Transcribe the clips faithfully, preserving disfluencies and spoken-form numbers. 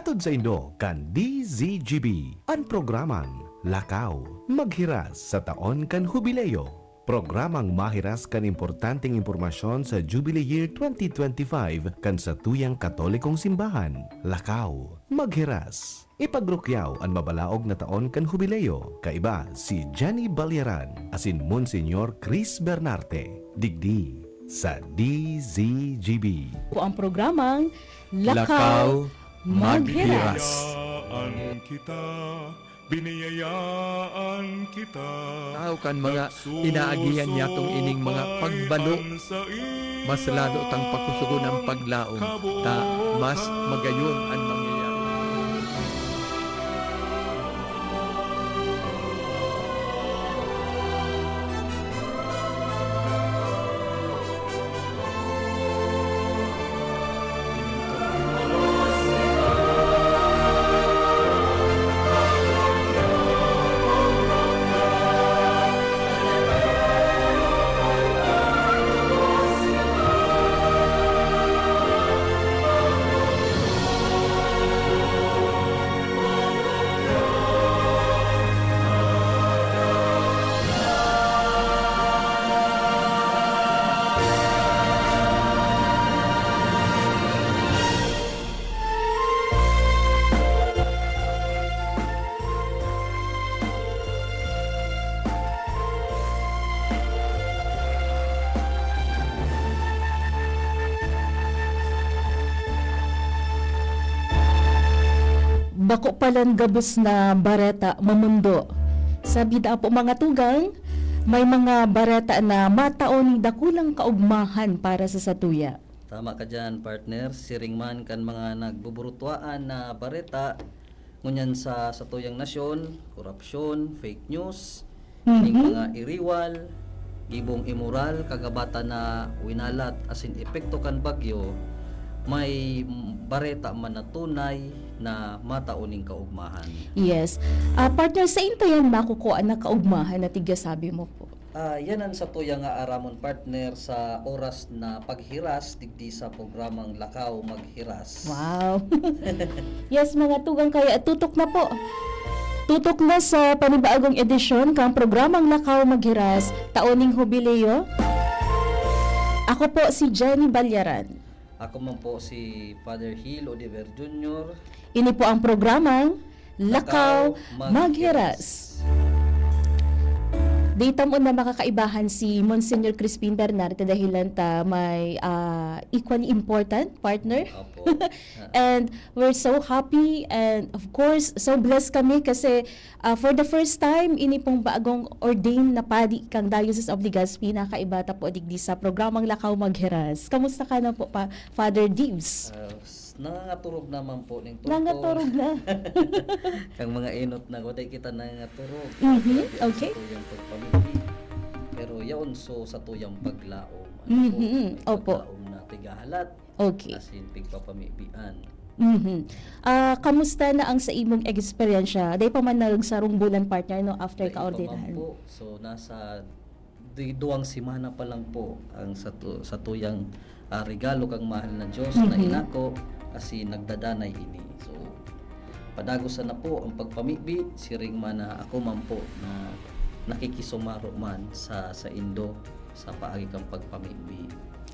Hatod saindo kan D Z G B an programang Lakaw Maghiras sa Taon kan Hubileo. Programang mahiras kan importanteng impormasyon sa Jubilee Year twenty twenty-five kan satuyang Katolikong Simbahan. Lakaw Maghiras. Ipagrukyaw an mabalaog na taon kan Hubileo. Kaiba si Jenny Balyaran asin Monsignor Chris Bernarte, digdi sa D Z G B. Ko ang programang Lakaw Lakaw Maghiras. Maghiras. Biniyayaan kita, biniyayaan kita. Tao kan mga inaagihan niyatong ining mga pagbalo, mas lalo tang pakusugon ang paglaom, ta mas magayon an mangyayari. Bako palan gabos na bareta mamundo. Sabi da po, mga tugang, may mga bareta na matao ning dakulang kaugmahan para sa satuya. Tama ka diyan, partner. Siring man kan mga nagbuburutuaan na bareta, ngunyan sa satuyang nasyon, korapsyon, fake news, Mhm. ning mga iriwal, gibong imoral, kagabatan na winalat asin epekto kan bagyo, may bareta man na tunay na matao ning kaugmahan. Yes. Ah, partner, sain ta yan makukuha na kaugmahan na tigyasabi mo po? Ah, yan ang satuya nga aramon, partner, sa oras na paghiras digdi sa programang Lakaw Maghiras. Wow! Yes, mga tugang, kaya tutok na po. Tutok na sa panibagong edisyon kan programang Lakaw Maghiras, Taon ning Hubileo. Ako po si Jenny Balyaran. Ako man po si Father Hil Odiver Junior. Ini po ang programang Lakaw Lakaw Maghiras. Maghiras. Di ta mo na makakaibahan si Monsignor Crispin Bernarte dahilan ta may, ah, equally important partner. Opo. And we're so happy and of course, so blessed kami kasi, ah, for the first time, ini pong bagong ordained na padi kang Diocese of Legazpi, nakaiba ta po digdi sa programang Lakaw Maghiras. Kamusta ka na po, pa, Father Divs? Ah, s-, nangangaturog naman po ning tungkol. Nangaturog na. Kang mga enot na, waday kita nangangaturog. Mhm, grabe ang okay. Satuyang pagpamigdi. Pero yaon, so, satuyang paglaom. Ano po? Mhm, opo. Paglaom na tigahalat. Okay. Asin pigpapamibian. Mhm. Ah, kamusta na ang sa imong eksperyensya? Dai pa man nagsarong bulan, partner, no, after kaordinahan? Dai pa man po. So, nasa di-, duwang semana pa lang po ang satu-, satuyang, ah, regalo kang mahal na Diyos na Mhm. inako, asin nagdadanay ini. So, padagos sana po ang pagpamibi, siring man na ako man po na nakikisumaro man sa saindo. Sa paagi kan pagpamibi.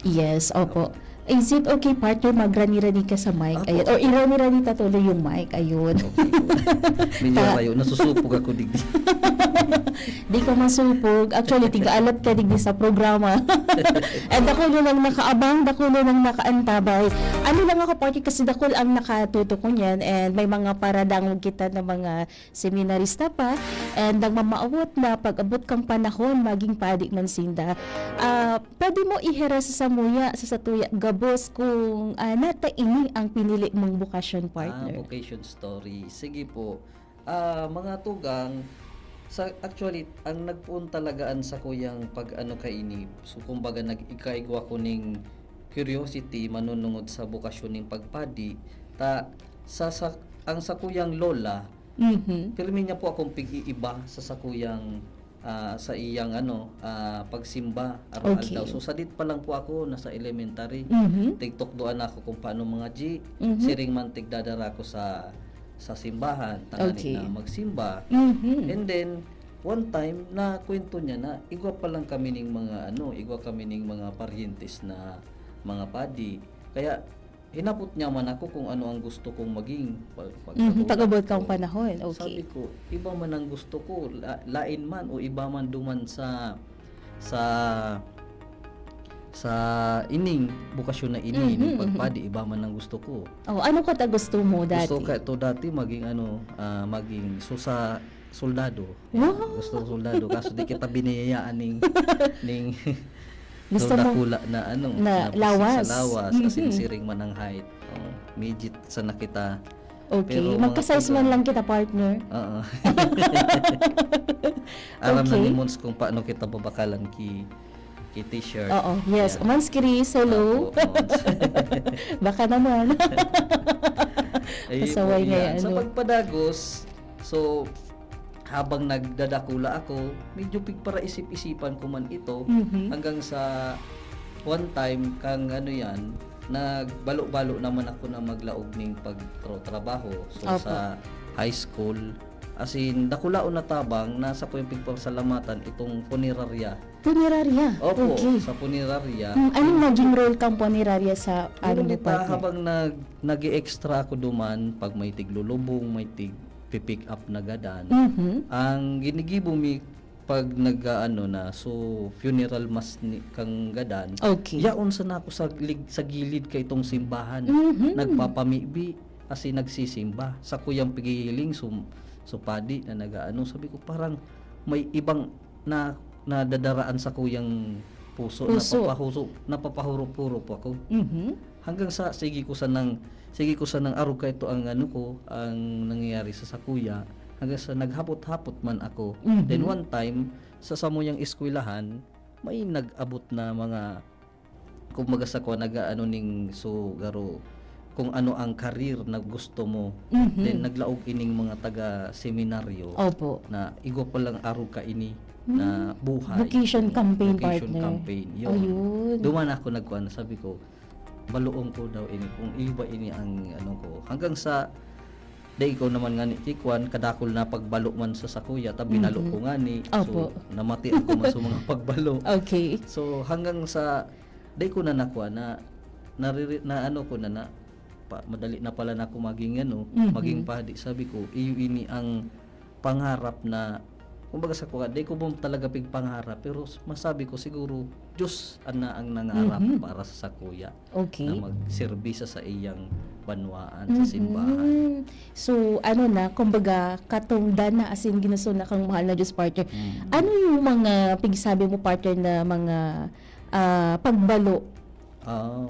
Yes, opo. Opo. Is it okay, partner, magrani-rani ka sa mic? Opo, opo. Ayan. O, irani-rani ta tuloy yung mic. Ayun. Okay po. Medyo Ta- layo. Nasusupog ako digdi. Di ka masupog. Actually, tiga-alat ka digdi sa programa. And dakulo nang nakaabang, dakulo nang nakaantabay. Ano lang ako, partner, kasi dakul ang nakatutok ko niyan and may mga paradangog kita na mga seminarista pa, and nagmamaawot na pag-abot kang panahon, maging padi man sinda. Ah, pwede mo ihiras sa samuya, sa satuya, gabos kung, ah, nata ini ang pinili mong bokasyon, partner? Ah, vocation story. Sige po. Ah, mga tugang, sa, actually, ang nagpoon talaga an sakuyang pag-ano kaini, so, kumbaga, nag-, ikaigwa ko ning curiosity manunungod sa bokasyon ning pagpadi. Ta, sa, sa, ang sakuyang lola, Mhm. Pirmi niya po akong pig-iiba sa sakuyang, ah, sa iyang ano, ah, pagsimba araw-aldaw. Okay. So, sadit pa lang po ako, nasa elementary. Mhm. Tigtukdoan ako kung paano mangadyi. Mhm. Siring man tigdadara ko sa, sa simbahan, tanganing Okay. na magsimba. Mhm. And then, one time, nakwento niya na igwa pa lang kami ning mga ano, igwa kami ning mga paryentes na mga padi. Kaya, hinapot niya man ako kung ano ang gusto kong maging pag, Mhm, pag-abot kang panahon. Okay. Sabi ko, "Iba man ang gusto ko, la-, lain man o iba man duman sa, sa, sa ining bukasyon na ini, Mhm, ning mhm. pagpadi, iba man ang gusto ko." Oh, ano ka ta gusto mo dati? Gusto ko ito dati maging ano, ah, maging susa-, soldado. Yan, Wow! gusto ko soldado. Kaso di kita biniyayaan ning, ning Gusto so, mo dakula na ano, na na pusik sa lawas. lawas, as in, Mhm. siring man ang height. Oh, midget sana kita. Okay. Pero mga Magka-size man taga lang kita, partner. Oo. Aram na ni Okay. Mons kung paano kita babakalan ki, ki t-shirt. Oo, yes. Yan. Mons Chris, hello. Opo, Mons. Baka naman. Ayun po, Pasaway nga yan. yan, Sa ano. pagpadagos, so, habang nagdadakula ako, medyo pigparaisip-isipan ko man ito, Mhm. hanggang sa one time, kang ano yan, nagbalo-balo naman ako na maglaog ning pagtrabaho. So, Opo. sa high school, as in, dakulaon na tabang, nasa ko yung pigpasalamatan, itong punerarya. Punerarya? Opo, Okay. sa punerarya. Hmm, anong naging role kang punerarya sa Pero ano mo, dito, partner? habang nag-, nag-e-extra ako duman, pag may tiglulubong, may tig-pipick up na gadan, Mhm. ang ginigibo mi pag nag-aano na, so, funeral mass ni, kang gadan, Okay. yaon sana ako sa lig-, sa gilid kay itong simbahan. Mhm. Nagpapamibi, as in, nagsisimba. Sa kuyang pigihiling, so, so, padi na nag-aano, sabi ko, parang may ibang na, nadadaraan sa kuyang puso, Puso. napapahuso-, napapahurop-hurop ako. Mhm. Hanggang sa sige ko sanang, sige ko sanang arog kaito ang ano ko, ang nangyayari sa sakuya. Hanggang sa naghapot-hapot man ako. Mhm. Then one time, sa samuyang eskwelahan, may nag-abot na mga, kumbaga sa kuwan, nag-aano ning so, garo, kung ano ang career na gusto mo. Mhm. Then naglaog ining mga taga-seminaryo Opo. na igwa pa lang arog kaini na Hmm. buhay. Vocation campaign, Vocation partner. campaign, yun. Ayun. Duman ako nagkuan, sabi ko, "Baloon ko daw ini, kung iyo ba ini ang ano ko." Hanggang sa dai ko naman ngani kikwan, kadakul na pagbalo man sa sakuya, ta binalo Mhm. ko ngani. So, Opo. namatian ko man sa mga pagbalo. Okay. So, hanggang sa dai ko na nakuha na, nariri-, na ano ko na, na, pa, madali na pala na ako maging ano, Mhm. maging padi. Sabi ko, "Iyo ini ang pangarap na," kumbaga sa kuha, dai ko man talaga pigpangarap, pero s-, masabi ko siguro, Diyos ana ang nangarap Mhm. para sa sakuya Okay. na magserbi sa saiyang banwaan, sa Mhm. simbahan. So, ano na, kumbaga, katungdan na, as in, ginusto na kang mahal na Diyos, partner. Mm. Ano yung mga pigsabi mo, partner, na mga, ah, pagbalo? Ah,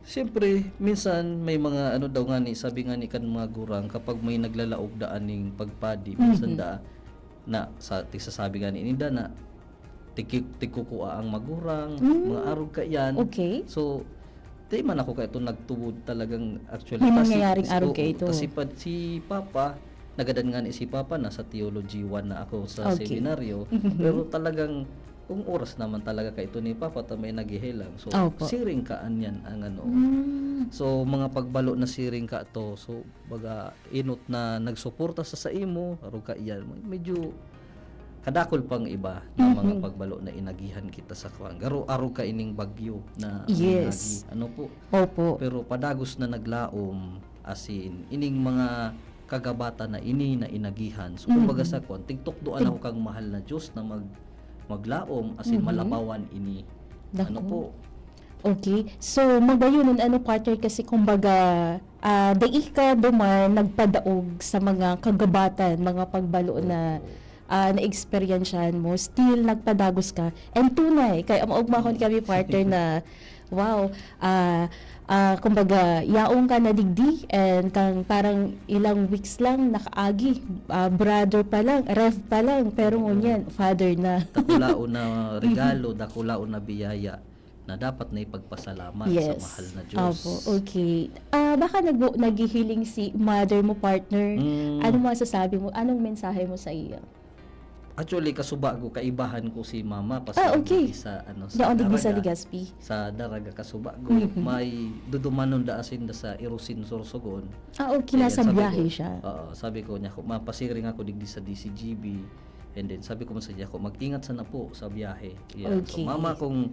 siyempre, minsan may mga ano daw ngani, sabi ngani kan mga gurang, kapag may naglalaog daan ning pagpadi, minsan Mhm. da, na sa, tigsasabi ngani ninda na tiki-, tigkukua ang magurang, Mm. mga arog kaiyan. Okay. So, di man ako kaito nagtubod talagang actually. May Ta si, nangyayaring si, arog oo, kaito. ta si pa-, si Papa, nagadan ngani si Papa, nasa Theology one na ako sa Okay. seminaryo. Mhm. Pero talagang, kung oras naman talaga kaito ni Papa, ta may naghihelang. So, Opo. siring kaan yan ang ano. Mm. So, mga pagbalo na siring ka to. So, baga, enot na nagsuporta sa saimo, arog kaiyan. Medyo kadakul pang iba na mga Mhm. pagbalo na inagihan kita sa kuwan. Garo, arog kaining bagyo na Yes. inagi. Ano po? Opo. Pero padagos na naglaom, as in, ining mga kagabatan na ini na inagihan. So, kumbaga Mhm. sa kuwan, tigtukdoan Tig- ako kang mahal na Diyos na mag-, maglaom, as in, Mhm. malabawan ini. Naku. Ano po? Okay. So, magayon, ano, partner, kasi kumbaga, ah, dai ka duman nagpadaog sa mga kagabatan, mga pagbalo na, Opo. ah, naeksperyensyahan mo, still nagpadagos ka. And tunay, kay maugmahon kami, partner, na, wow, ah, ah, kumbaga, yaon ka na digdi, and kang parang ilang weeks lang, nakaagi, ah, brother pa lang, rev pa lang, pero Oo. ngunyan, father na. Dakulaon na Mhm. regalo, dakulaon na biyaya na dapat na ipagpasalamat sa Yes. mahal na Diyos. Opo, okay. Ah, baka nagbu-, naghihiling si mother mo, partner. Mm. Ano masasabi mo? Anong mensahe mo sa iyo? Actually, kasubago, kaibahan ko si mama, Ah, pasiguro okay. Di sa, ano, sa Yaon digdi sa Daraga, Legazpi. sa Daraga kasubago. Mhm. May dudumanon daa sinda sa Irosin, Sorsogon. Ah, okay, Ayan, nasa sabi biyahe ko, siya. Oo, sabi ko niya, "Ko, mapasiring ako digdi sa D C G B." And then, sabi ko man sa iya, "Ko, mag-ingat sana po sa biyahe." Ayan. So, Okay. mama, kung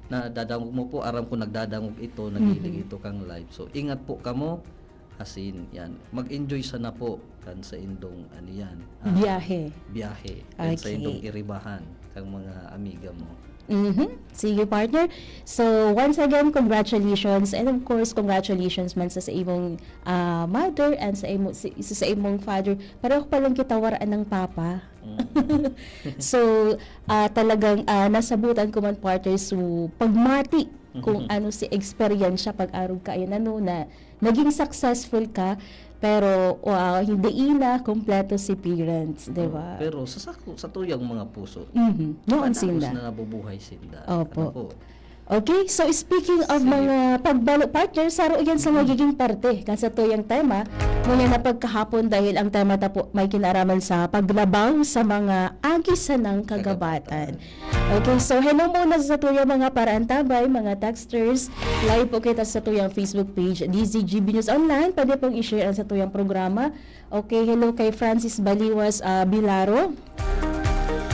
nadadangog mo po, aram ko nagdadangog ito, nagilig Mhm. ito kang live. So, ingat po kamo. Asin, yan. Mag-enjoy sana po kan sa indong, ano yan, ah, Biyahe. biyahe. Kan sa indong Okay. iribahan kang mga amiga mo. Mhm. Sige, partner. So, once again, congratulations. And of course, congratulations man sa, sa imong, ah, mother and sa imo, si, sa, sa imong father. Pareho pa lang kita waraan ng papa. Mm. So, ah, talagang, ah, nasabutan ko man, partner, so, pagmati kung ano si eksperyensya pag-arog ka, ayan, ano, na naging successful ka, pero, ah, hindi na kompleto si parents, di Oh, ba? pero sa, sa, sa tuyang mga puso, Mhm. Noon madaos sinda. na nabubuhay sinda. Opo. Ano po? Okay, so speaking of Sige. mga pagbalo, partner, saro yan sa magiging parte kan sa tuyang tema. Ngunyan na pagkahapon, dahil ang tema ta po may kinaraman sa paglabaw sa mga agi sanang kagabatan. Kagabatan. Okay, so hello muna sa tuyang mga paraantabay, mga texters. Live po kita sa tuyang Facebook page, D Z G B News Online. Pwede pong i-share ang sa tuyang programa. Okay, hello kay Francis Baliwas, ah, Bilaro.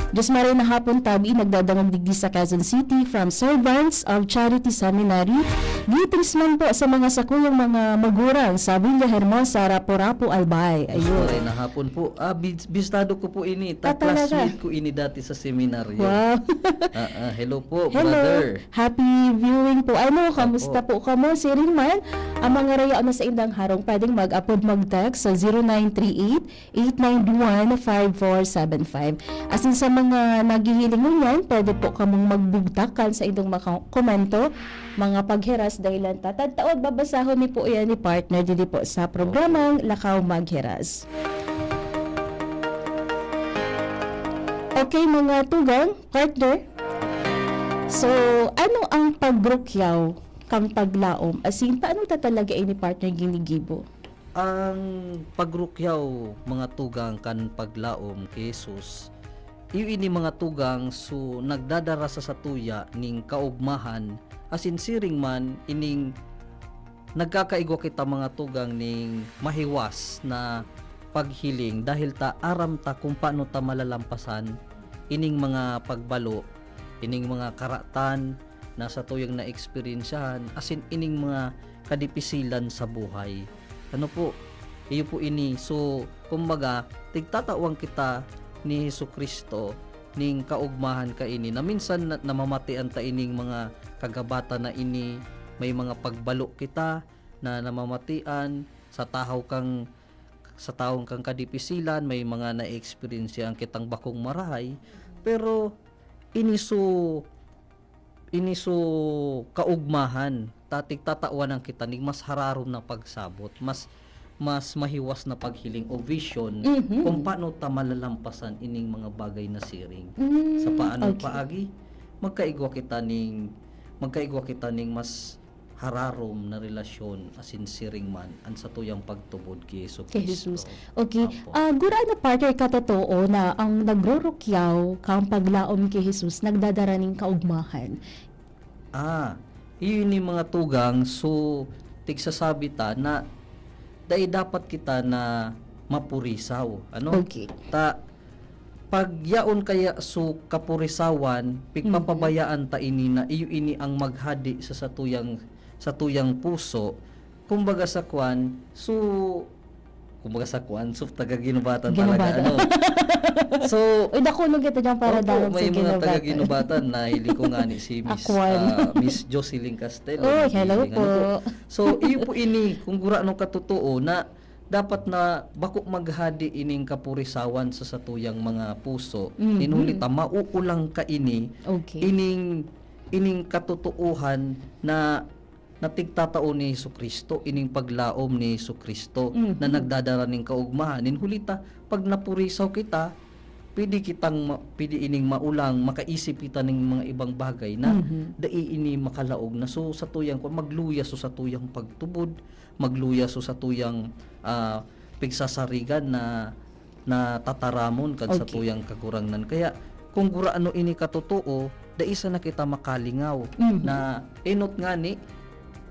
Diyos maray na hapon, tabi, nagdadangog digdi sa Quezon City from Servants of Charity Seminary. Greetings man po sa mga sakuyang mga magurang sa Villa Hermosa, Rapu-Rapu, Albay. Diyos Ayun. maray na hapon po. Ah, bis- bistado ko po ini. Ah, talaga? Ta-classmate ko ini dati sa seminaryo. Wow. Ah, ah, hello po, Hello. brother. Happy viewing po. Ano, kamusta Opo. po kamo? Siring man, ang mga rayaon na sa indang harong, pwedeng mag-apod, mag-text sa zero nine three eight, eight nine one, five four seven five. Asin sa mga naghihiling ngunyan, pwede po kamong magbugtak kan sa indong mga komento, mga paghiras, dahilan ta. Tataod, babasahon mi po yan ni partner, didi po sa programang Lakaw Maghiras. Okay, mga tugang, partner. So, ano ang pagrukyaw kang paglaom? Asin, paano ta talaga ini, partner, ginigibo? Ang pagrukyaw, mga tugang, kan paglaom ki Jesus, iyo ini, mga tugang, so nagdadara sa satuya ning kaogmahan, asin siring man ining nagkakaigwa kita, mga tugang, ning mahiwas na paghiling, dahil ta aram ta kung paano ta malalampasan ining mga pagbalo, ining mga karatan na satuyang naeksperyensyahan, asin ining mga kadipisilan sa buhay. Ano po? Iyo po ini. So, kumbaga, tigtatawan kita ni Jesu-Cristo ning kaogmahan kaini, na minsan na, namamatian ta ining mga kagabatan na ini, may mga pagbalo kita na namamatian sa tahaw kang, sa tawong kang kadipisilan, may mga naeeksperyensyahan kitang bakong marahay, pero ini so, ini so kaogmahan, ta tigtatawanan kita ning mas hararom na pagsabot, mas, mas mahiwas na paghiling o vision Mhm. kung paano ta malalampasan ining mga bagay na siring. Mm, Sa paanong okay. paagi, magkaigwa kita ning, magkaigwa kita ning mas hararom na relasyon asin siring man an satuyang pagtubod ki Jesu Kay Cristo. Jesus. Okay. Apo. Ah, gurano, partner, katotoo na ang nagrurukyaw kang paglaom ki Jesus nagdadara ning kaogmahan? Ah, iyo ni, mga tugang, so, tigsasabi ta na dai dapat kita na mapurisaw, ano? Okay. Ta, pag yaon kaya so kapurisawan, pigpapabayaan ta ini na iyo ini ang maghadi sa satuyang, satuyang puso. Kumbaga sa kwan, so, kumbaga sa kwan, so taga-Guinobatan talaga, Guinobatan. Ano? So, Uy, dakulog ito dyan para opo, dahil sa may mga Guinobatan. Taga-Guinobatan, nahiling ko nga ni si Miss, Akwan. Ah, Miss Jocelyn Castelo. Uy, Hindi, hello ano po. So, iyo po ini, kung gurano katotoo na dapat na bako maghadi ining kapurisawan sa satuyang mga puso. Mhm. Nin huli ta, mauulang ka ini, Okay. ining, ining katotoohan na, na tigtatao ni Jesu-Cristo, ining paglaom ni Jesu-Cristo Mhm. na nagdadara ning kaogmahan. Nin huli ta, pag napurisaw kita, pwede kitang ma-, pwede ining maulang, makaisip kita ning mga ibang bagay na Mhm. dai ini makalaog na. So, satuyang kwan, magluya so satuyang pagtubod, magluya so satuyang, ah, pigsasarigan na na tataramon kan Okay. satuyang Kagurangnan. Kaya, kung gurano ini katotoo, dai sana kita makalingaw Mhm. na enot ngani,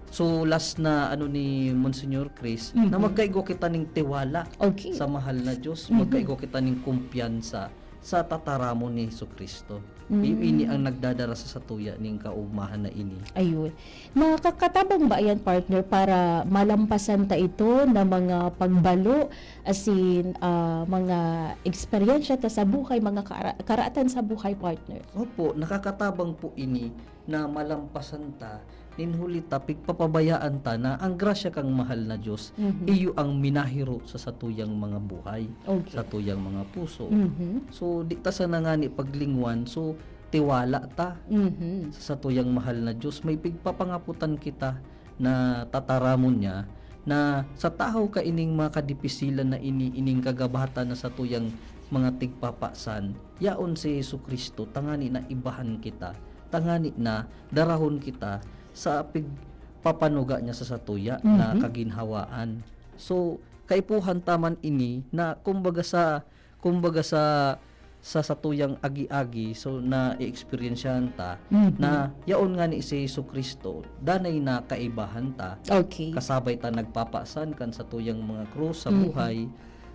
so last na ano ni Monsignor Chris, na Mhm. magkaigwa kita ning tiwala Okay. sa mahal na Diyos, Mhm. magkaigwa kita ning kumpiyansa sa tataramon ni Jesu-Cristo. Mm. Iyo ini ang nagdadara sa satuya ning kaugmahan na ini. Ayun. Nakakatabang ba yan, partner, para malampasan ta ito na mga pagbalo, as in, ah, mga eksperyensya ta sa buhay, mga kara-, karaatan sa buhay, partner? Opo, nakakatabang po ini na malampasan ta, nin huli ta, pigpapabayaan ta na ang grasya kang mahal na Diyos, Mhm. iyo ang minahiro sa satuyang mga buhay, Okay. satuyang mga puso. Mhm. So, di ta sana ngani paglingwan, so, tiwala ta Mhm. sa satuyang mahal na Diyos. May pigpapangaputan kita na tataramon niya na sa tahaw kaining mga kadipisilan na ini, ining kagabatan na satuyang mga tigpapasan, yaon si Jesu-Cristo, tangani na ibahan kita, tangani na darahon kita sa pigpapanuga niya sa satuya na Mhm. kaginhawaan. So, kaipuhan ta man ini na kumbaga sa, kumbaga sa, sa satuyang agi-agi, so, naeeksperyensyahan ta Mhm. na yaon ngani si Jesu-Cristo, danay na kaibahan ta. Okay. Kasabay ta nagpapasan kan satuyang mga krus sa Mhm. buhay.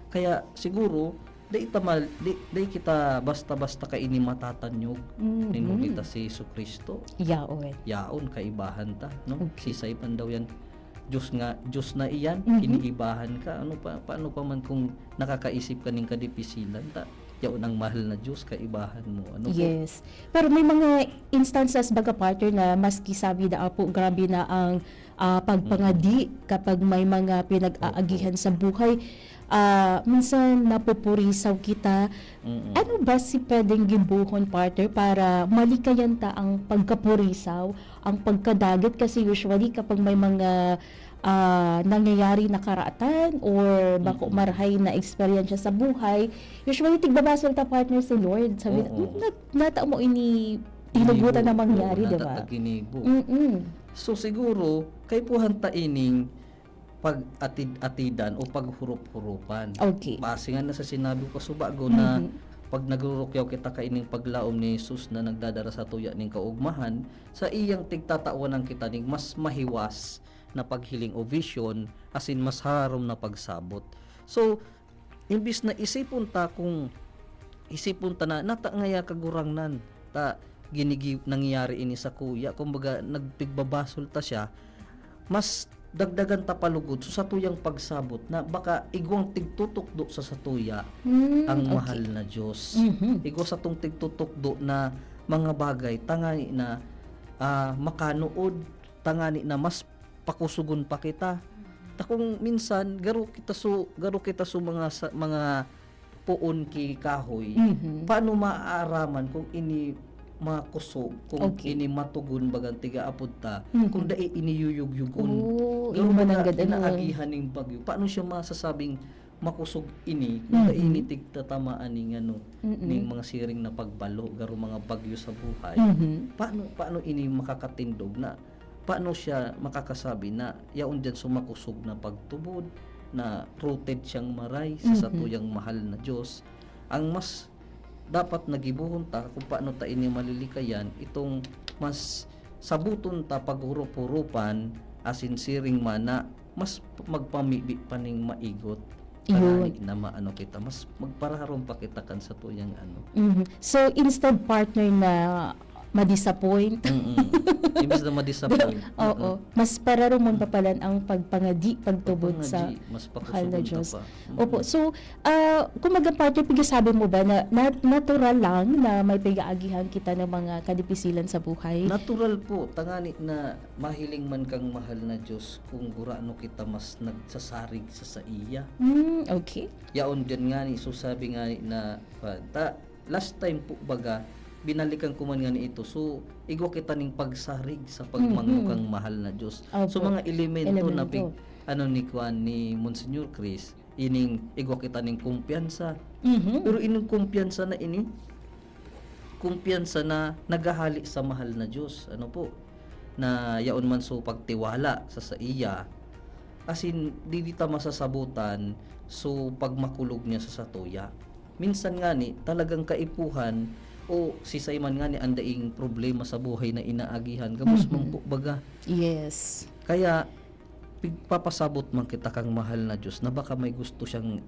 Kaya siguro, dai ta mal-, di, dai kita basta-basta kaini matatanyog. Mhm. Nin huli ta si Jesu-Cristo. Yaon. Yaon, kaibahan ta, no? Okay. Sisay man daw yan. Diyos nga, Diyos na iyan, Mhm. kiniibahan ka. Ano pa, paano pa man kung nakakaisip ka ning kadipisilan ta? Yaon ang mahal na Diyos, kaibahan mo. Ano po? Yes. Pero may mga instances, baga, partner, na maski sabi na, "Apo, grabe na ang, ah, pagpangadi," Mm. kapag may mga pinag-aagihan Opo. sa buhay, ah, minsan napupurisaw kita. Mm-mm. Ano ba si pwedeng gibohon, partner, para malikayan ta ang pagkapurisaw, ang pagkadagit? Kasi usually kapag may mga, ah, nangyayari na karatan or bako Mm-mm. marahay na eksperyensya sa buhay, usually tigbabasol ta, partner, si Lord. Sabi, Oo. "Na-, nata mo ini, tinugutan Ginibo. na mangyari," Oo, di ba? Nata ta ginibo. Mm-mm. So, siguro, kaipuhan ta ining pag-atid-atidan o paghurup-hurupan. Okay. Base nga na sa sinabi ko subago na Mhm. pag nagrurukyaw kita kaining paglaom ni Jesus na nagdadara sa tuya ning kaogmahan, sa iyang tigtatawanan kita ning mas mahiwas na paghiling o vision, asin mas hararom na pagsabot. So, imbis na isipon ta kung, isipon ta na, nata ngaya Kagurangnan, ta ginigi-, nangyayari ini sakuya, kumbaga, nagpigbabasol ta siya, mas dagdagan ta pa lugod. So, satuyang pagsabot na baka igwang tigtutukdo sa satuya Hmm, ang okay. mahal na Diyos. Mhm. Igwa satong tigtutukdo na mga bagay, tangani na, ah, makanood, tangani na mas pakusugon pa kita. Ta kung minsan, garo kita su-, garo kita su mga sa, mga poon ki kahoy, Mhm. paano maaaraman kung ini makusog, kung Okay. ini matugon, bagang tiga apod ta, Mhm. kung dai ini yuyugyugon? Oo, Garo yung baga mananggad, ano. inaagihan ning bagyo. Paano siya masasabing makusog ini kung dai Mhm. ini tigtatamaan ning ano, Mm-mm. ning mga siring na pagbalo, garo mga bagyo sa buhay? Mhm. Paano, paano ini makakatindog na, paano siya makakasabi na yaon diyan so makosog na pagtubod, na rooted siyang maray sa Mhm. satuyang mahal na Diyos? Ang mas dapat na gibohon ta kung paano ta ini malilikayan, itong mas saboton ta paghurup-hurupan asin siring man na mas magpamibi pa ning maigot. Iyon. Tanganing na maano kita, mas magparaharom pa kita kan satuyang ano. Mhm. So, instead, partner, na ma-disappoint. Mm-mm. Imbis na ma-disappoint. Oo. Mm-mm. Mas pararomon pa pala ang pagpangadi, pagtubod sa Pagpangadi, mas mahal na pakusugon ta Diyos. pa. Mm-mm. Opo. So, ah, kumbaga, partner, pigsasabi mo ba na, na natural lang na may pag-aagihan kita ng mga kadipisilan sa buhay? Natural po, tangani na mahiling man kang mahal na Diyos kung gurano kita mas nagsasarig sa saiya. Hmm, okay. Yaon diyan ngani, so sabi ngani na, pa-, ta-, last time po baga, binalikan ko man ngani ito. So, igwa kita ning pagsarig sa pagmangno Mhm. kang mahal na Diyos. So, Opo. mga elemento na Elemento. pig-, ano ni kuan, ni Monsignor Chris, ining igwa kita ning kumpiyansa. Mhm. Pero ining kumpiyansa na ini, kumpiyansa na naghahali sa mahal na Diyos. Ano po? Na yaon man so pagtiwala sa saiya. As in, di, di ta masasabotan, so, pagmakulog niya sa satuya. Minsan ngani, talagang kaipuhan o sisay man ngani an daing problema sa buhay na inaagihan, gabos man Mhm. po baga. Yes. Kaya, pigpapasabot man kita kang mahal na Diyos na baka may gusto siyang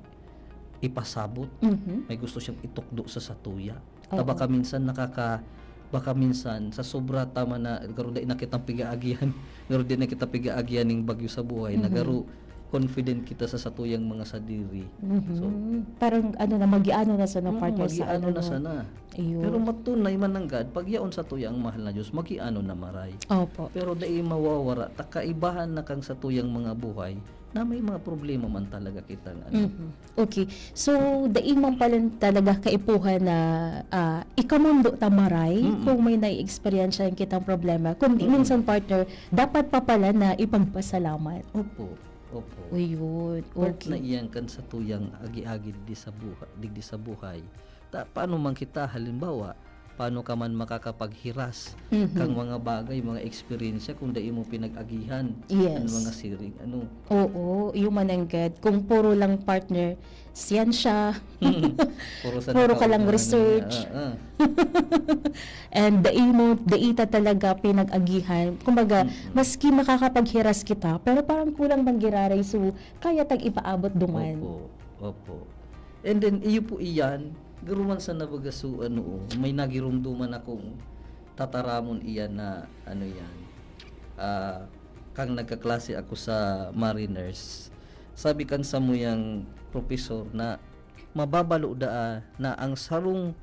ipasabot, Mhm. may gusto siyang itukdo sa satuya. Ta Oo. baka minsan nakaka-, baka minsan sa sobra ta man na garo dai na kitang pigaagihan, garo dai na kita pigaagihan ning bagyo sa buhay, na Mhm. garo confident kita sa satuyang mga sadiri. Mhm. So, Parang ano na, magiano na sana, mm, partner, sa magiano ano, na no? sana. Iyo. Pero matunay man nanggad, pag yaon satuya ang mahal na Diyos, magiano na maray. Opo. Pero dai mawawara ta kaibahan na kang satuyang mga buhay na may mga problema man talaga kitang ano. Mhm. Okay. So, dai man pala talaga kaipuhan na, ah, ikamundo ta maray Mm. kung may nai-eksperyensyahan kitang problema. Kundi Mm. minsan, partner, dapat pa pala na ipagpasalamat. Opo. Opo. Ayun. Part na Okay. iyan kan satuyang agi-agi digdi sa buha-, digdi sa buhay. Ta-, paano man kita, halimbawa, paano ka man makakapaghiras Mhm. kang mga bagay, mga eksperyensya kung dai mo pinag-agihan Yes. an mga siring, ano? Oo, iyo man nanggad. Kung puro lang, partner, siyensya, Puro sa puro ka lang nakauna na research. niya, ah, ah. And dai mo, dai ta talaga pinag-agihan. Kumbaga, Mm. maski makakapaghiras kita, pero parang kulang man giraray, so kaya tang ipaabot duman. Opo, opo. And then, iyo po iyan, garo man sana baga so, ano, oh, may nagiromdoman akong tataramon iyan na, ano yan, ah, kang nagkaklase ako sa mariners, sabi kan samuyang professor na mababalo daa na ang sarong,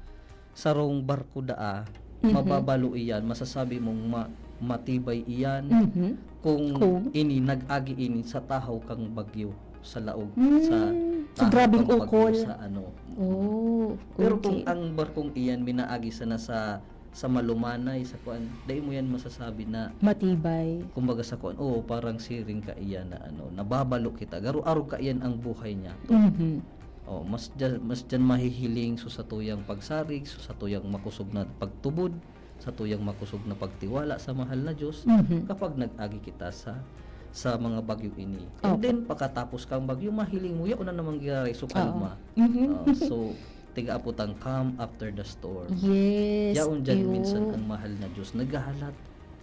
sarong barko daa, Mhm. mababalo iyan, masasabi mong ma-, matibay iyan Mhm. kung Kung? ini, nag-agi ini sa tahaw kang bagyo sa laog, sa Hmm, so tahaw grabing kang bagyo ukol. sa ano. Oh, Pero kung okay. ang barkong iyan minaagi sana sa, sa malumanay, sa kuan, dai mo yan masasabi na Matibay. kumbaga sa kuan, oo, parang siring ka iyan na ano, nababalo kita. Garo arog ka iyan ang buhay niya. Mhm. Oh, mas dyan, mas dyan mahihiling so satuyang pagsarig, so satuyang makosog na pagtubod, satuyang makosog na pagtiwala sa mahal na Diyos, Mhm. kapag nag-agi kita sa, sa mga bagyo ini. And Opo. then, pakatapos kang bagyo, mahiling mo, yaon na namang giraray, so Oo. kalma. Mhm. Ah, so, tiga apo tang calm after the storm. Yes, Yaon dyan iyo. minsan ang mahal na Diyos, naghahalat.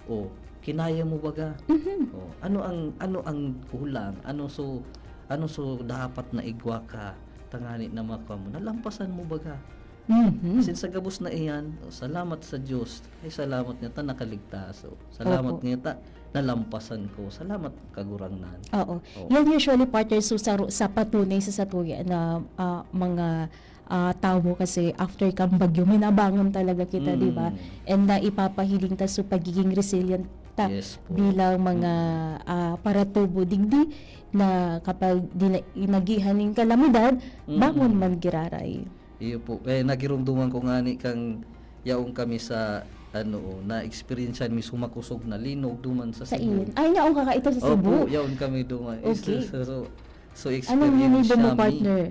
Oh, kinaya mo baga? Mhm. Oh, ano ang, ano ang kulang? Ano so, ano so dapat na igwa ka? Tangani na makwa mo. Nalampasan mo baga? Mhm. As in, sa gabos na iyan, oh, salamat sa Diyos. Ay, salamat nga ta nakaligtas. Oh, salamat Opo. nga ta nalampasan ko. Salamat, Kagurangnan. Oo. Oh. Yan usually, partner, so sa, sa patunay sa satuya na, ah, mga, ah, tawo kasi after kang bagyo, minabangon talaga kita, di ba? Mm. And naipapahiling ta so pagiging resilient ta Yes po. bilang mga, Mm. ah, paratubo digdi na kapag dina-, inagihan ning kalamidad, Mm. bangon man giraray. Iyo po. Eh, nagiromdoman ko ngani kang yaon kami sa, ano, na-eksperyensyahan mi sumakosog na linog duman sa Sa Cebu. iyon. Ay, yaon ka ka ito sa Opo, Cebu? yaon kami duman. Is-, Okay. so, so, so Anong experience ginibo mo, siya mi. partner?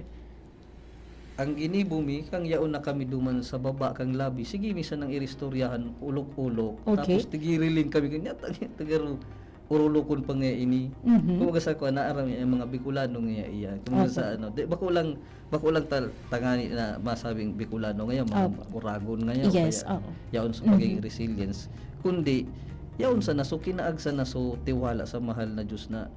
Ang ginibo mi, kang yaon na kami duman sa baba kang labi, sige mi sanang iristoryahan, ulok-ulok. Okay. Tapos tigiriling kami, ganyan, tagaro, urulukon pa nga ini. Mhm. Kumbaga sa kuwan, naaram niya, yung mga Bicolano nga iya. Kumbaga Opo. sa ano, di, bako lang, bako lang tal-, tangani na masabing Bicolano ngayon, mga Opo. Uragon ngayon, Yes, kaya oo. yaon sa pagiging Mhm. resilience. Kundi, yaon sana, so kinaag sana, so tiwala sa mahal na Diyos na,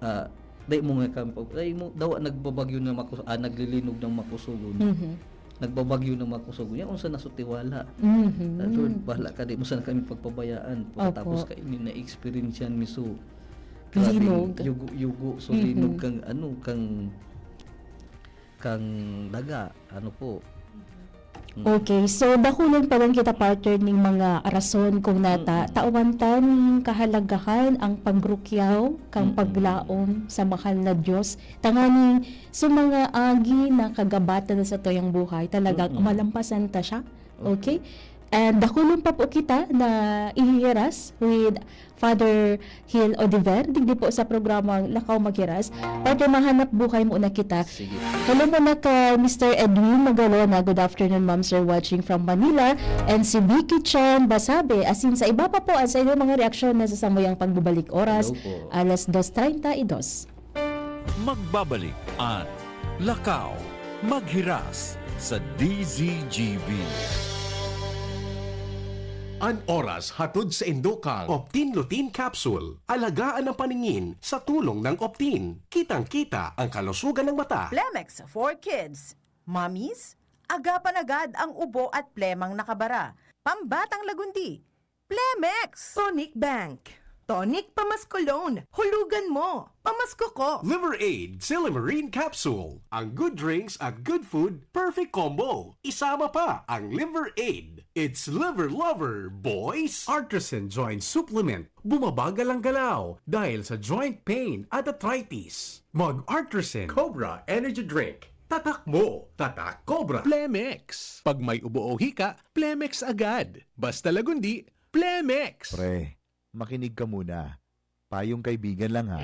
ah, dai mo nga kami pag-, dai mo, dawa nagbabagyo na makus-, ah, naglilinog ng makusugon. Mhm. Nagbabagyo ng makusugon. Yaon sana, so tiwala. Mhm. Ah, Lord, bahala ka, di mo sana kami pagpabayaan. Pagkatapos Opo. kaini na-experience yan, mi, so, grabing Linog. yugo-yugo, so Mhm. linog kang, ano, kang, kang daga, ano po. Mm. Okay, so dakulon pa lang kita, partner, ning mga rason kung nata Mm. tawan ta ning kahalagahan ang pagrukyaw kang Mm. paglaom sa mahal na Diyos. Tanganing sa mga agi na kagabatan na sa tuyang buhay, talagang Mm. malampasan ta siya. Okay. Okay? And dakulon pa po kita na ihihiras with Father Hill Odiver, digdi po sa programang Lakaw Maghiras. Partner, mahanap buhay muna kita. Sige. Hello muna kay Mister Edwin Magalona. Good afternoon, ma'am, sir, watching from Manila. And si Vicky Chan Basabe, asin sa iba pa po, at sa inyong mga reaksyon na sa samuyang pagbabalik oras, Hello po. alas dos treinta y dos. Magbabalik an Lakaw Maghiras sa D Z G B. An oras hatod sa indo kang Optin Lutein Capsule. Alagaan ang paningin sa tulong ng Optin. Kitang-kita ang kalusugan ng mata. Plemex for Kids. Mommies, agapan agad ang ubo at plemang nakabara. Pambatang lagundi. Plemex! Tonic Bank. Tonic pamasko loan. Hulugan mo. Pamasko ko. Liver Aid Silymarin Capsule. Ang good drinks at good food, perfect combo. Isama pa ang Liver Aid. It's Liver Lover, boys! Artisan Joint Supplement. Bumabagal ang galaw dahil sa joint pain at arthritis. Mag Artisan Cobra Energy Drink. Tatak mo, tatak Cobra. Plemex. Pag may ubo o hika, Plemex agad. Basta lagundi, Plemex! Pre, makinig ka muna. Payong kaibigan lang ha.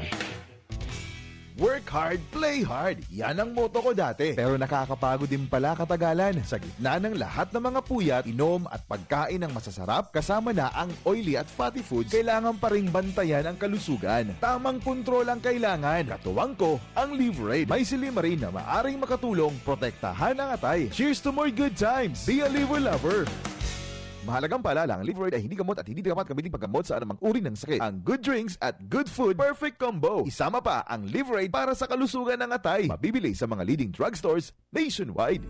Work hard, play hard. Yan ang motto ko dati. Pero nakakapagod din pala katagalan. Sa gitna ng lahat ng mga puyat, inom at pagkain ng masasarap, kasama na ang oily at fatty foods, kailangan pa ring bantayan ang kalusugan. Tamang kontrol ang kailangan. Katuwang ko, ang Liverade. May silymarin na maaring makatulong protektahan ang atay. Cheers to more good times! Be a Liver Lover! Mahalagang paalala, ang Liverade ay hindi gamot at hindi dapat gamitin paggamot sa anumang uri ng sakit. Ang good drinks at good food, perfect combo. Isama pa ang Liverade para sa kalusugan ng atay. Mabibili sa mga leading drugstores nationwide.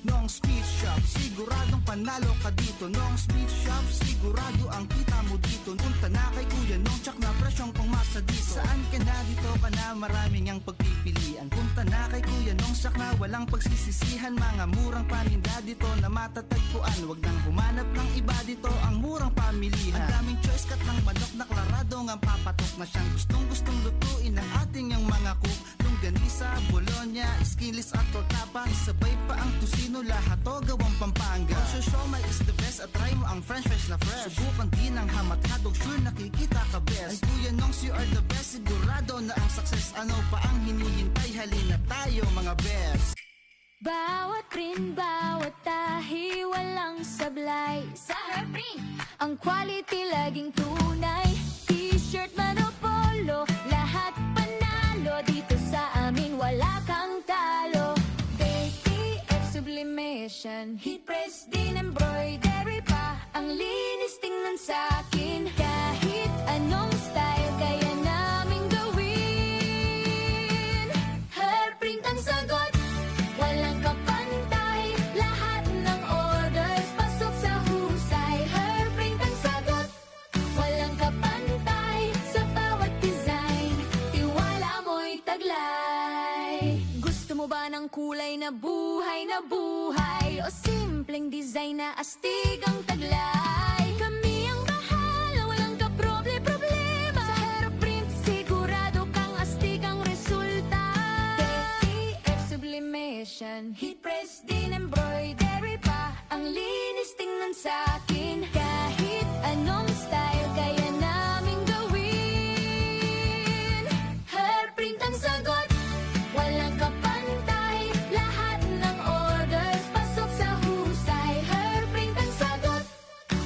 Nong Speed Shop, siguradong panalo ka dito. Nong Speed Shop, sigurado ang kita mo dito. Punta na kay Kuya Nong, tsak na presyong pangmasa dito. Saan ka na, dito ka na, maraming ang pagpipilian. Punta na kay Kuya Nong, tsak na walang pagsisisihan. Mga murang paninda dito na matatagpuan. Wag nang humanap ng iba dito, ang murang pamilihan. Ang daming choice, cut ng manok na klarado ngang papatok na siyang gustong-gustong lutuin ng ating ang mga cook. Longganisa, bologna, skinless at torta pa. Isabay pa ang tocino, lahat to gawang Pampanga. Ang siomai is the best at try mo ang french fries na fresh. Subukan din ang ham at hotdog, sure nakikita ka best. Ay Kuya Nongs, you are the best, sigurado na ang success. Ano pa ang hinihintay? Halina tayo mga best. Bawat print, bawat tahi, walang sablay. Sa Herprint, ang quality laging tunay. T-shirt man o polo, lahat panalo. Dito sa amin, wala kang talo. K T F Sublimation, Heat Press, din embroidery pa. Ang linis tingnan sa akin. Kahit anong style, kaya naming gawin. Herprint ang sagot, walang kapantay. Lahat ng orders, pasok sa husay. Herprint ang sagot, walang kapantay. Sa bawat design, tiwala mo'y taglay. Gusto mo ba ng kulay na buhay na buhay? O simpleng design na astig ang taglay? Kami ang bahala, walang kaproble-problema. Sa Herprint, sigurado kang astig ang resulta. K T F Sublimation, Heat Press, din embroidery pa. Ang linis tingnan sa akin. Kahit anong style, kaya naming gawin. Herprint ang sagot, walang kapantay. Lahat ng orders, pasok sa husay. Herprint ang sagot,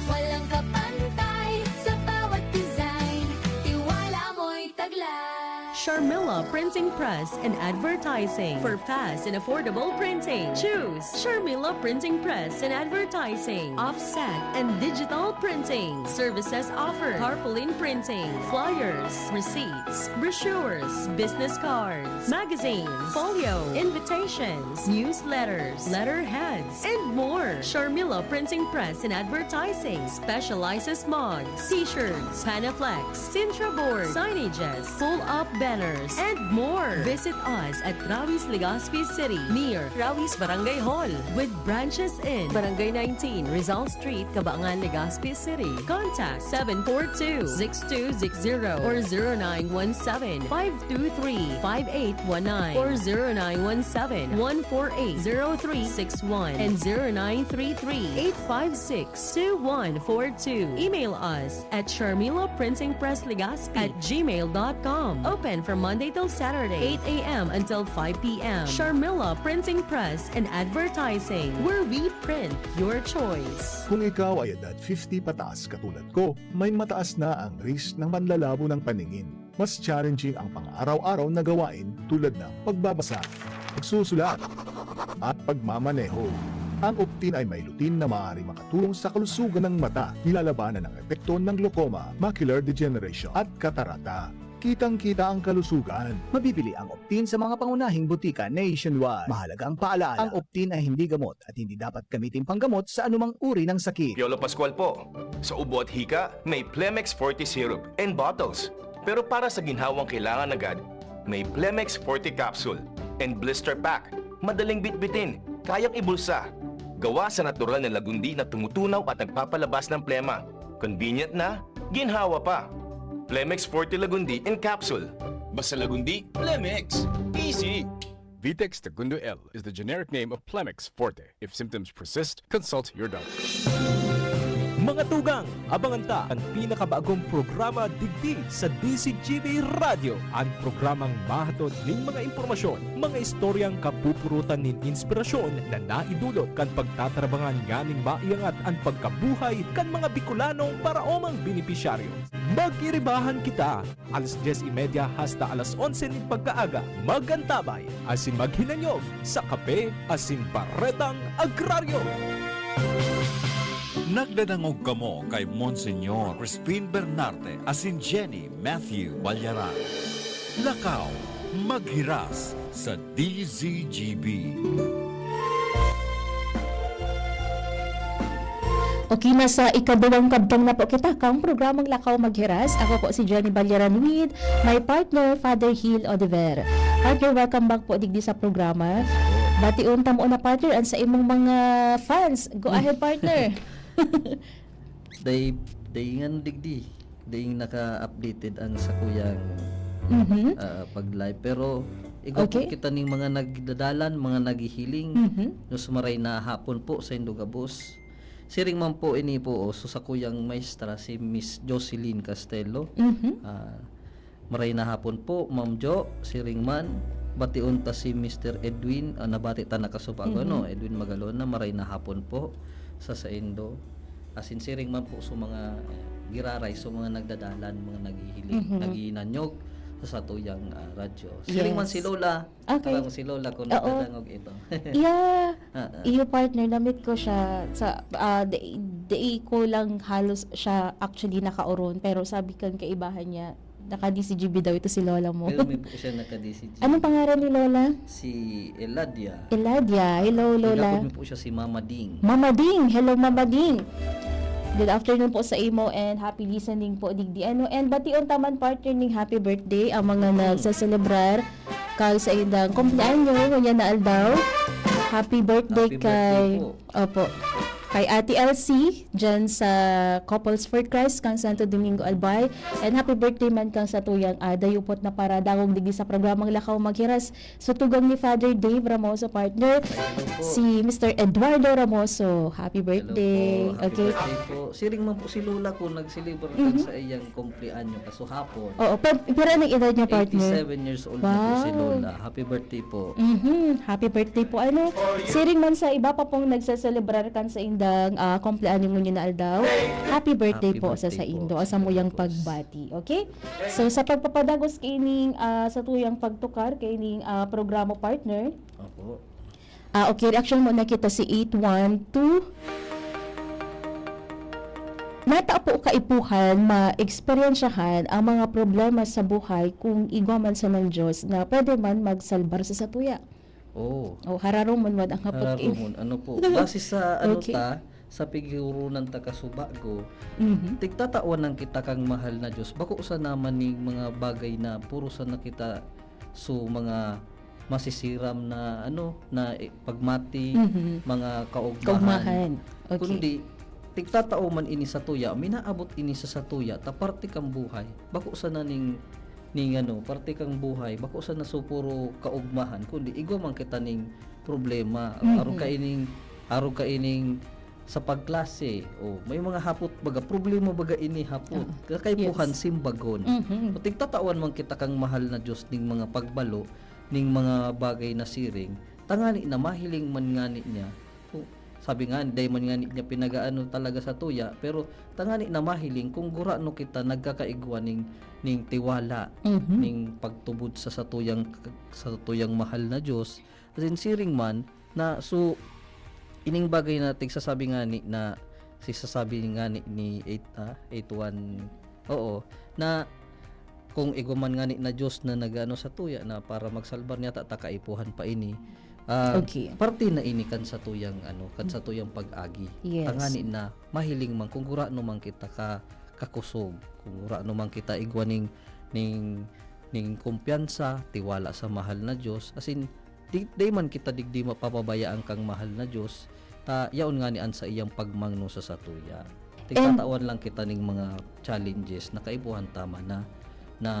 walang kapantay. Sa bawat design, tiwala mo'y taglay. Sharmila Printing Press and Advertising. For fast and affordable printing, choose Sharmila Printing Press and Advertising. Offset and digital printing. Services offered: tarpaulin printing, flyers, receipts, brochures, business cards, magazines, folio, invitations, newsletters, letterheads, and more. Sharmila Printing Press and Advertising specializes mugs, t-shirts, Panaflex, Sintra board, signages, pull-up banners, and more. Visit us at Rawis, Legazpi City, near Rawis Barangay Hall, with branches in Barangay nineteen, Rizal Street, Cabangan, Legazpi City. Contact seven four two, six two six zero or zero nine one seven, five two three, five eight one nine or zero nine one seven, one four eight, zero three six one and zero nine three three, eight five six, two one four two. Email us at Sharmila Printing Press Legazpi at gmail dot com. Open from Monday till Saturday, eight a.m. until five p.m. Sharmila Printing Press and Advertising, where we print your choice. Kung ikaw ay edad fifty pataas katulad ko, may mataas na ang risk ng panlalabo ng paningin. Mas challenging ang pang-araw-araw na gawain tulad ng pagbabasa, pagsusulat, at pagmamaneho. Ang Optin ay may lutein na maaaring makatulong sa kalusugan ng mata, nilalabanan ang epekto ng glaucoma, macular degeneration, at katarata. Kitang-kita ang kalusugan. Mabibili ang Optin sa mga pangunahing butika nationwide. Mahalagang paalaala, ang Optin ay hindi gamot at hindi dapat gamitin panggamot sa anumang uri ng sakit. Piolo Pascual po. Sa ubo at hika, may Plemex Forte Syrup and bottles. Pero para sa ginhawang kailangan agad, may Plemex Forte Capsule and Blister Pack. Madaling bitbitin, kayang ibulsa. Gawa sa natural na lagundi na tumutunaw at nagpapalabas ng plema. Convenient na, ginhawa pa. Plemex Forte Lagundi in Capsule. Basta Lagundi, Plemex. Easy! Vitex Tagundo L is the generic name of Plemex Forte. If symptoms persist, consult your doctor. Mga tugang, abangan ta an pinakabagong programa digdi sa D Z G B Radyo. An programang mahatod nin mga impormasyon, mga istoryang kapupurutan nin inspirasyon na naidulot kan pagtatrabangan nganing maiangat an pagkabuhay kan mga Bicolanong paraomang benepisyaryo. Mag-iribahan kita! Alas dyes y media hasta alas onse nin pagkaaga, mag-antabay asin maghinanyog sa Kape asin Baretang Agraryo. Nagdadangog kamo kay Monsignor Crispin Bernarte asin Jenny Matthew Balyaran. Lakaw, maghiras sa D Z G B. Okay, nasa ikaduwang kabtang na po kita kan programang Lakaw Maghiras. Ako po si Jenny Balyaran with my partner, Father Gil Oliver. Partner, welcome back po digdi sa programa. Bation ta muna, partner, an sa imong mga fans. Go ahead, partner. Day, day ngan digdi. Ding naka-updated ang sakuyang, Mhm. ah, pag-live. Pero igwa po Okay. kita ning mga nagdadalan, mga naghihiling. Mhm. Nos maray na hapon po saindo gabos. Siring man po ini po, oh, so sakuyang maestra si Miss Jocelyn Castelo. Mhm. Ah, maray na hapon po, Ma'am Jo, siring man. Bation ta si Mister Edwin, ah, nabati ta na kasubago, Mhm. no? Edwin Magalona, maray na hapon po sa saindo. Asin siring man po sa mga, eh, giraray, sa mga nagdadalan, mga naghihiling, Mhm. naghihinanyog sa satuyang, ah, radyo. Siring man Yes. si Lola, Okay. Parang si Lola kung Oo. nagdadangog ito. Yeah. Ah, ah. Iyo, partner, na-meet ko siya sa, ah, dai, dai ko lang halos siya actually nakaoron, pero sabi kan kaibahan niya, naka-D Z G B daw ito si Lola mo. Pero may po siya naka-D Z G B. Anong pangaran ni Lola? Si Eladia. Eladia. Hello, Lola. Tinapod mo po siya si Mama Ding. Mama Ding. Hello, Mama Ding. Good afternoon po sa imo and happy listening po, digdi ano. And bation ta man, partner, ning happy birthday ang mga Mm. nagseselebrar kag saindang kumpleanyo ngunyan na aldaw. Happy birthday Happy birthday kay, po. Opo, kay Ate Elsie, dyan sa Couples for Christ, kang Santo Domingo, Albay. And happy birthday man kang satuyang, ah, dayupot na paradangog digdi sa programang Lakaw Maghiras. Sa tugang ni Father Dave Ramoso, partner, Ay, hello po. si Mister Eduardo Ramoso. Happy Hello birthday. po. Happy Okay. birthday po. Siring man po si Lola ko, nag-celebrate Mhm. sa iyang kumpleanyo kasuhapon. Oo, pero, pero anong edad niya, partner? Eighty-seven years old na po si Wow. Lola. Happy birthday po. Mhm. Happy birthday po. Ano, siring man sa iba pa pong nagseselebrar kan saindang, ah, kumpleanyo ngunyan na aldaw, happy birthday Happy po sa birthday po saindo. sa Asa mo inyo, yang boss. pagbati, okay? So, sa pagpapadagos kaining, ah, satuyang pagtukar kaining, ah, programa, partner, Opo. Ah, okay, reaction muna kita si eight one two. Nata po kaipuhan, maeksperiensyahan ang mga problema sa buhay kung igwa man sa ng Diyos na pwede man magsalbar sa satuya. Oo. O, hararumon man ang hapot Hararumon. kaini. Ano po, base sa ano Okay. ta, sa pighurunan ta kasubago, Mhm. tigtatawan lang kita kang mahal na Diyos. Bako sana man ning mga bagay na puro sana kita so mga masisiram na ano, na, eh, pagmati, Mhm. mga kaugmahan. Kaugmahan. Okay. Kundi, tigtatao man ini sa tuya, minaabot ini sa satuya, ta parte kang buhay. Bako sana ning, ning ano, parte kang buhay, bako sana so puro kaugmahan, kundi igwa man kita ning problema. Mhm. Arog ka ining, arog ka ining sa pagklase, o, may mga hapot baga, problema baga ini hapot. Oo. Kakaipuhan Yes. simbagon. Mhm. O, tigtatawan man kita kang mahal na Diyos ning mga pagbalo, ning mga bagay na siring, tangani na mahiling man ngani niya. O, sabi nga, dai man nga niya pinagaano talaga sa tuya, pero tangani na mahiling kung gurano kita nagkakaigwa ning, ning tiwala, Mhm. ning pagtubod sa satuyang, satuyang mahal na Diyos. As in, siring man na, so, ining bagay na tigsasabi nga ni, na si sasabi nga ni, ni eight, ah, eight one, oo, na kung igwa man nga ni na Diyos na nag-ano sa tuya na para magsalbar niya, ta, ta kaipuhan pa ini. Ah, Okay. parte na ini kan satuyang, ano, kan satuyang pag-agi. Yes. Tangani na mahiling man kung gurano man kita ka, kakusog, kung gurano man kita igwa ning, ning, ning kumpiyansa, tiwala sa mahal na Diyos. As in, di, di man kita digdi mapapabayaan kang mahal na Diyos, ta yaon nga ni an saiyang pagmangno sa satuya. Tigtatawan lang kita ning mga challenges na kaipuhan ta man na, na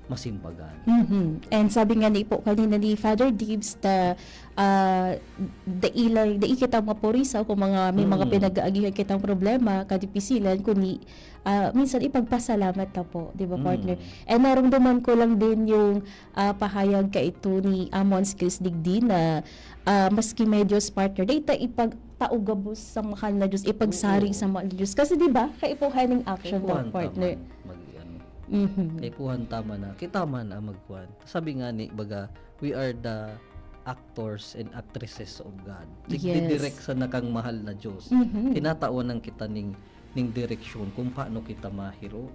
masimbagan. Mhm. And sabi nga ni po kanina ni Father Dibs, ta, ah, dai lang, dai kita mapurisaw kung mga, may mga Mm. pinag-aagihan kitang problema, kadipisilan, kundi, ah, minsan ipagpasalamat ta po, di ba, Mm. partner? And narumduman ko lang din yung, ah, pahayag kaito ni Amon Skills Digdi na, ah, maski may Diyos, partner, dai ta ipagtao gabos sa mahal na Diyos, ipagsari Oo. sa mahal na Diyos. Kasi, di ba, kaipuhan ning action daw, Kaipuhan ta partner. man mag-, ano. Mhm. Kaipuhan ta man na, kita man ang magkuhan. Sabi nga ni, baga, "We are the actors and actresses of God." Yes. Digdidirek sana kang mahal na Diyos. Mhm. Tinatawan lang kita ning, ning direksyon kung paano kita mahiro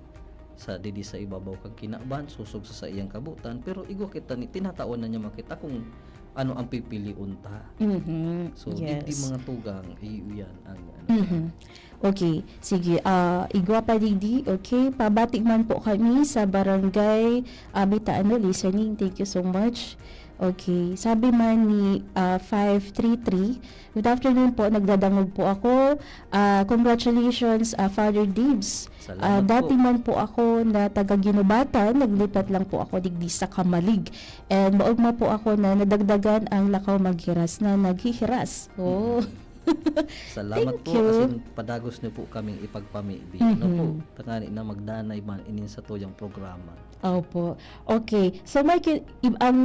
sa didi sa ibabaw kang kinaban, sosog sa saiyang kabotan, pero igwa kita ni, tinatawan na niya makita kung ano ang pipilion ta. Mhm. So, digdi Yes. mga tugang, iyo yan ang ano. Mhm. Okay, sige. Ah, igwa pa digdi. Okay, pabati man po kami sa barangay, ah, Bitaano, listening. Thank you so much. Okay, sabi man ni, ah, five three three, "Good afternoon po, nagdadangog po ako. Ah, congratulations, ah, Father Dibs. Salamat Ah, dati po. man po ako na taga Guinobatan, naglipat lang po ako digdi sa Camalig. And maogma po ako na nadagdagan ang lakaw maghiras na naghihiras." Oh. Mm. Salamat Thank po, you. As in, padagos niyo po kaming ipagpamibi. Ano po, Mhm. tangani na magdanay man inin satuyang programa. Opo. Okay. So, Michael, ib-, ang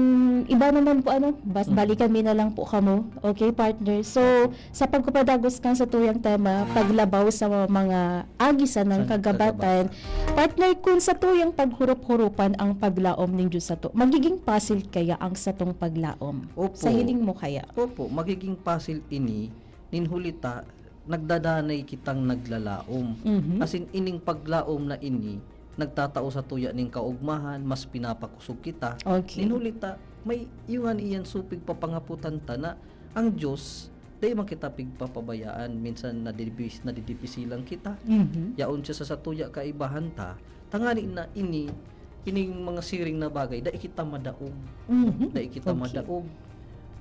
iba naman po, ano, bas-, Mhm. balikan mi na lang po kamo. Okay, partner. So, Opo. sa pagpapadagos kan satuyang tema, paglabaw sa mga agi sanang San kagabatan. kagabatan. Partner, kung satuyang paghurup-hurupan ang paglaom nin Diyos sato, magiging pasil kaya ang satong paglaom? Opo. Sa hiling mo kaya? Opo, magiging pasil ini, nin huli ta, nagdadanay kitang naglalaom. Mhm. As in, ining paglaom na ini, nagtatao sa tuya ning kaogmahan, mas pinapakusog kita. Okay. Nin huli ta, may, iyo nga ni iyan supig papangaputan ta na ang Diyos, dai man kita pigpapabayaan. Minsan nadidipis-, nadidipisilan kita. Mhm. Yaon siya sa satuya kaibahan ta. Tangani na ini, ining mga siring na bagay, dai kita madaog. Mhm. Dai kita Okay. madaog.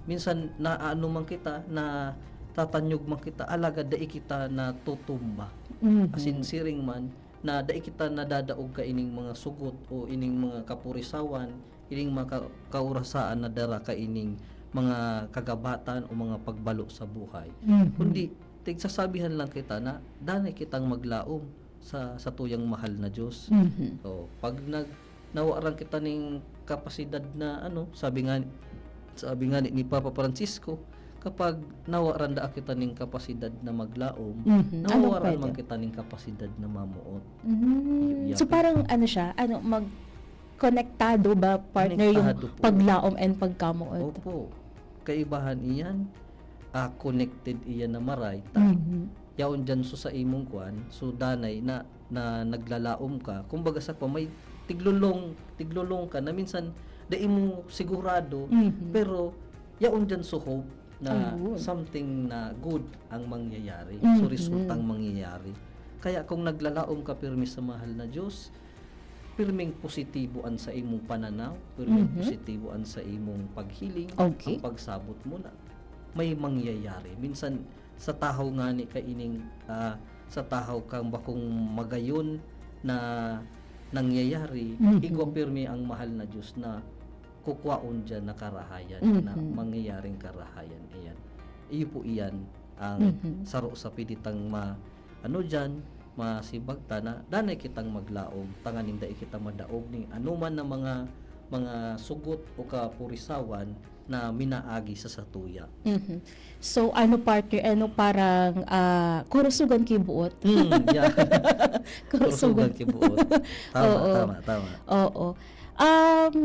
Minsan, naano man kita, natatanyog man kita, alagad dai kita natutumba. Mhm. As in, siring man, na dai kita nadadaog kaining mga sugot o ining mga kapurisawan, ining mga ka-, kaurasaan na dara kaining mga kagabatan o mga pagbalo sa buhay. Mhm. Kundi, tigsasabihan lang kita na danay kitang maglaom sa satuyang mahal na Diyos. Mhm. O, pag nag-, nawaran kita ning kapasidad na, ano, sabi nga, sabi nga ni, ni Papa Francisco, kapag nawaran daa kita ning kapasidad na maglaom, Mhm. Anong nawawaran pwede? man kita ning kapasidad na mamoot. Mm. Iyo, So, yakin. parang ano siya, ano, mag-, konektado ba, partner, yung Konektado po. paglaom and pagkamoot? Opo. Kaibahan iyan, ah, connected iyan na maray. Ta-, Mhm. yaon dyan so sa imong kwan, so danay na, na naglalaom ka. Kumbaga sa kwan, may tiglulong, tiglulong ka na minsan dai mo sigurado, Mhm. pero yaon dyan so hope na Ayun. something na good ang mangyayari. So, Mhm. resultang mangyayari. Kaya kung naglalaom ka pirmi sa mahal na Diyos, pirming positibo an sa imong pananaw, pirming Mhm. positibo an sa imong paghiling, Okay. ang pagsabot mo na may mangyayari. Minsan, sa tahaw ngani kaining, ah, sa tahaw kang bakong magayon na nangyayari, Mhm. igwa pirmi ang mahal na Diyos na kukwaon diyan na karahayan, na Mhm. mangyayaring karahayan. Ayan. Iyo po iyan ang Mhm. saro sa pwede tang ma-, ano diyan, masimbag ta na danay kitang maglaom, tanganing dai kita madaog ning anoman na mga mga sugot o kapurisawan na minaagi sa satuya. Mhm. So, ano, partner, ano, parang, ah, kurusugan ki buot? Hmm, yeah. Kurusugan ki buot. Tama, Oo. tama, tama. Oo. Um,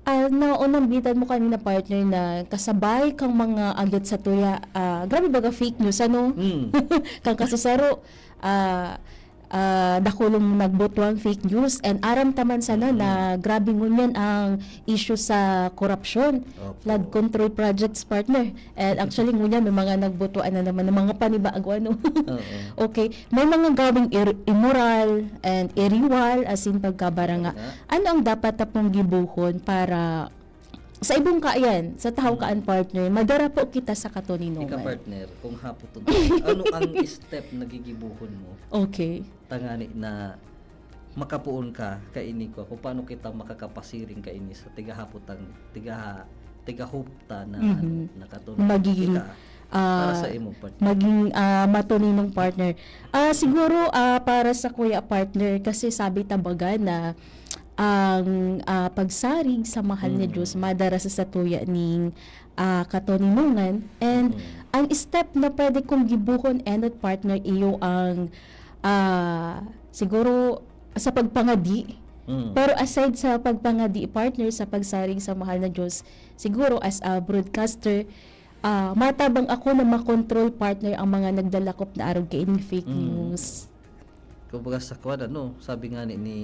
ah, naunambitan mo kanina, partner, na kasabay kang mga agit satuya, ah, grabe baga fake news, ano? Hmm. Kang kasasaro, ah, ah, dakulong nagbutwang fake news, and aram ta man sana Mm. na grabe ngunyan ang issue sa korupsyon, Opo. flood control projects, partner. And actually, ngunyan may mga nagbutwaan na naman ng mga panibago, ano? Oo. Okay, may mga gawing ir- immoral and iriwal, asin pagkabaranga. Nga. Ano ang dapat ta pong gibuhon para sa ibong kaayan, sa tahaw kaan, partner, madara po kita sa Ika, katoninongan? Partner, kung hapoton, ano ang step na gigibuhon mo Okay. tangani na makapoon ka kaini ko, kung paano kita makakapasiring kaini sa tigahapotang, tigaha, tigahupta na, Mhm. ano, na katoninongan? Magiging, Ika, para ah, sa imo, partner. maging, ah, matoninong partner. Ah, siguro, ah, para sa kuya, partner, kasi sabi ta baga na ang, ah, pagsarig sa mahal na Mm. Diyos madara sa satuya ning, ah, katoninongan. And Mm. ang step na pwede kong gibuhon, enot, partner, iyo ang, ah, siguro sa pagpangadi. Mm. Pero aside sa pagpangadi, partner, sa pagsarig sa mahal na Diyos, siguro as a broadcaster, ah, matabang ako na makontrol, partner, ang mga naglalakop na arog kaining fake Mm. news. Kumbaga sa kwan, ano, sabi nga ni, ni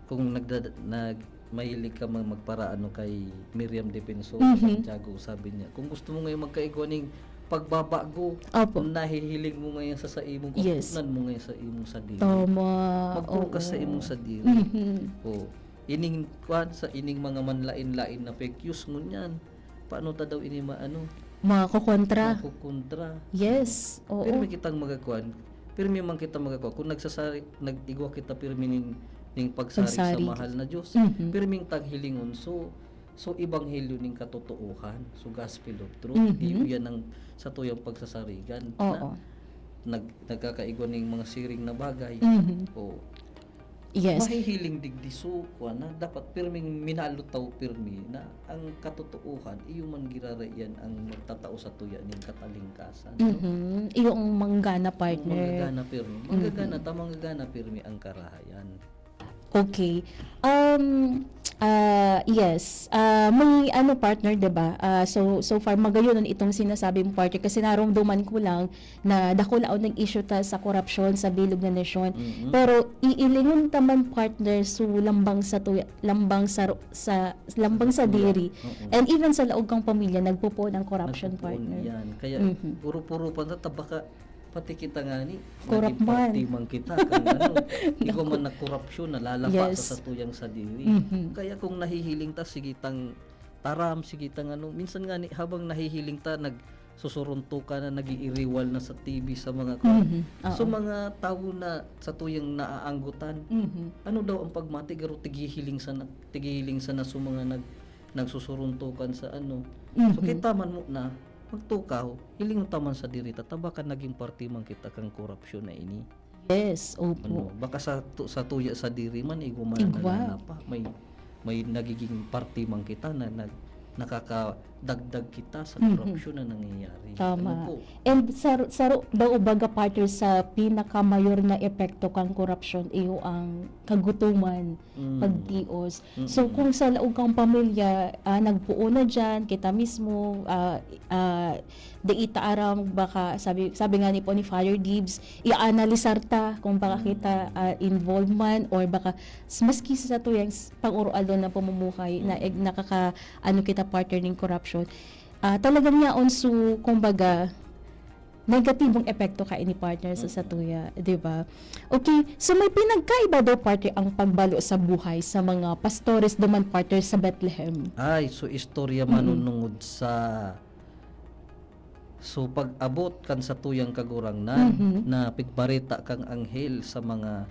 kung nagdada, nag, mahilig ka mag, magparaano kay Miriam Defensor Mhm. Santiago, sabi niya, kung gusto mo ngayon magkaigwa ning pagbabago, Opo. nahihiling mo ngayon sa, sa imong, Yes. kukunan mo ngayon sa imong sadiri. Tama. Mag-focus sa Oo. imong sadiri. Mhm. O, ining kwan, sa ining mga manlain-lain na fake news ngunyan, paano ta daw ini maano? Makokontra. Makukontra. Yes. Oo. Pirmi kitang magakwan. Pirmi man kita magakwan. Kung nagsasari, nag-igwa kita pirmi ning, ning pagsarig sa Pagsarig. mahal na Diyos, Mhm. pirming taghilingon. So, so ebanghelyo ning katotoohan. So, gospel of truth. Mhm. Iyo yan ang satuyang pagsasarigan. Oo. Na, nag, nagkakaigwa ning mga siring na bagay. Mhm. O, Yes. mahihiling digdi. So, kuwan na, dapat pirming minalutaw pirmi na ang katotoohan, iyo man giraraiyan ang magtatao sa tuya ning katalingkasan, no? Mhm. Iyo ang manggana, partner. Manggagana pirmi. Manggagana Mhm. ta, manggagana pirmi ang karahayan. Okay. Um, ah, yes. Ah, may ano, partner, 'di ba? Ah, so, so far, magayon itong sinasabi mo, partner, kasi naromdoman ko lang na dakulaon nag-issue ta sa korupsyon sa bilog na nasyon. Mm-mm. Pero iilingon ta man, partner, so lambang sa tuya, lambang sa, sa lambang sa Sa tuya. Diri. Oo. And even sa laog kang pamilya, nagpupuon ang korupsyon, Nagpupuon partner. Yan. Kaya, Mhm. puro-puro pa na tabaka, pati kita nga ni, Korap naging man. party man kita, kung ano, ikaw man nagkorupsyon, nalalapa Yes. sa satuyang sadiri. Mhm. Kaya kung nahihiling ta, sige tang taram, sige tang ano, minsan nga ni, habang nahihiling ta, nagsusuruntukan na, nag-iiriwal na sa T V, sa mga kwan. Mhm. So, Oo. mga tawo na satuyang naaanggutan, Mhm. ano daw ang pagmati, garo tigihiling sana, tigihiling sana sa mga nag, nagsusuruntukan sa ano. So, Mhm. kita man mo na, magtukaw, hilingon ta man sa diri ta, tabakan naging parte man kita kang korupsyon na ini. Yes, opo. Ano, baka sa tu-, sa tuya sa diri man, igwa man Igwa. na pa. May, may nagiging parte man kita na nag-, nakakadagdag kita sa Mhm. korupsyon na nangyayari. Tama. Ano po? And saro, saro daw, baga, partner, sa pinakamayor na epekto kang korupsyon, iyo ang kagutuman, Mm. pagtios. So, Mm-mm. kung sa laog kang pamilya, ah, nagpuon na diyan, kita mismo, ah, ah, di ita aram, baka sabi, sabi nga ni po ni Father Gibbs, i-analisar ta kung baka Mm. kita, ah, involved man, or baka s-, maski sa tuyang s-, pang-oroaldaw na pamumuhay na Mm. eg-, nakaka-, ano kita, partner, ning korupsyon. Ah, talagang yaon, so, kumbaga, negatibong epekto kaini, partner, sa, sa Mm-mm. tuya, di ba? Okay, so may pinagkaiba daw, partner, ang pagbalo sa buhay sa mga pastores duman, partner, sa Bethlehem. Ay, so istorya Mm-mm. manunungod sa, so pag-abot kan satuyang Kagurangnan Mhm. na pigbareta kang anghel sa mga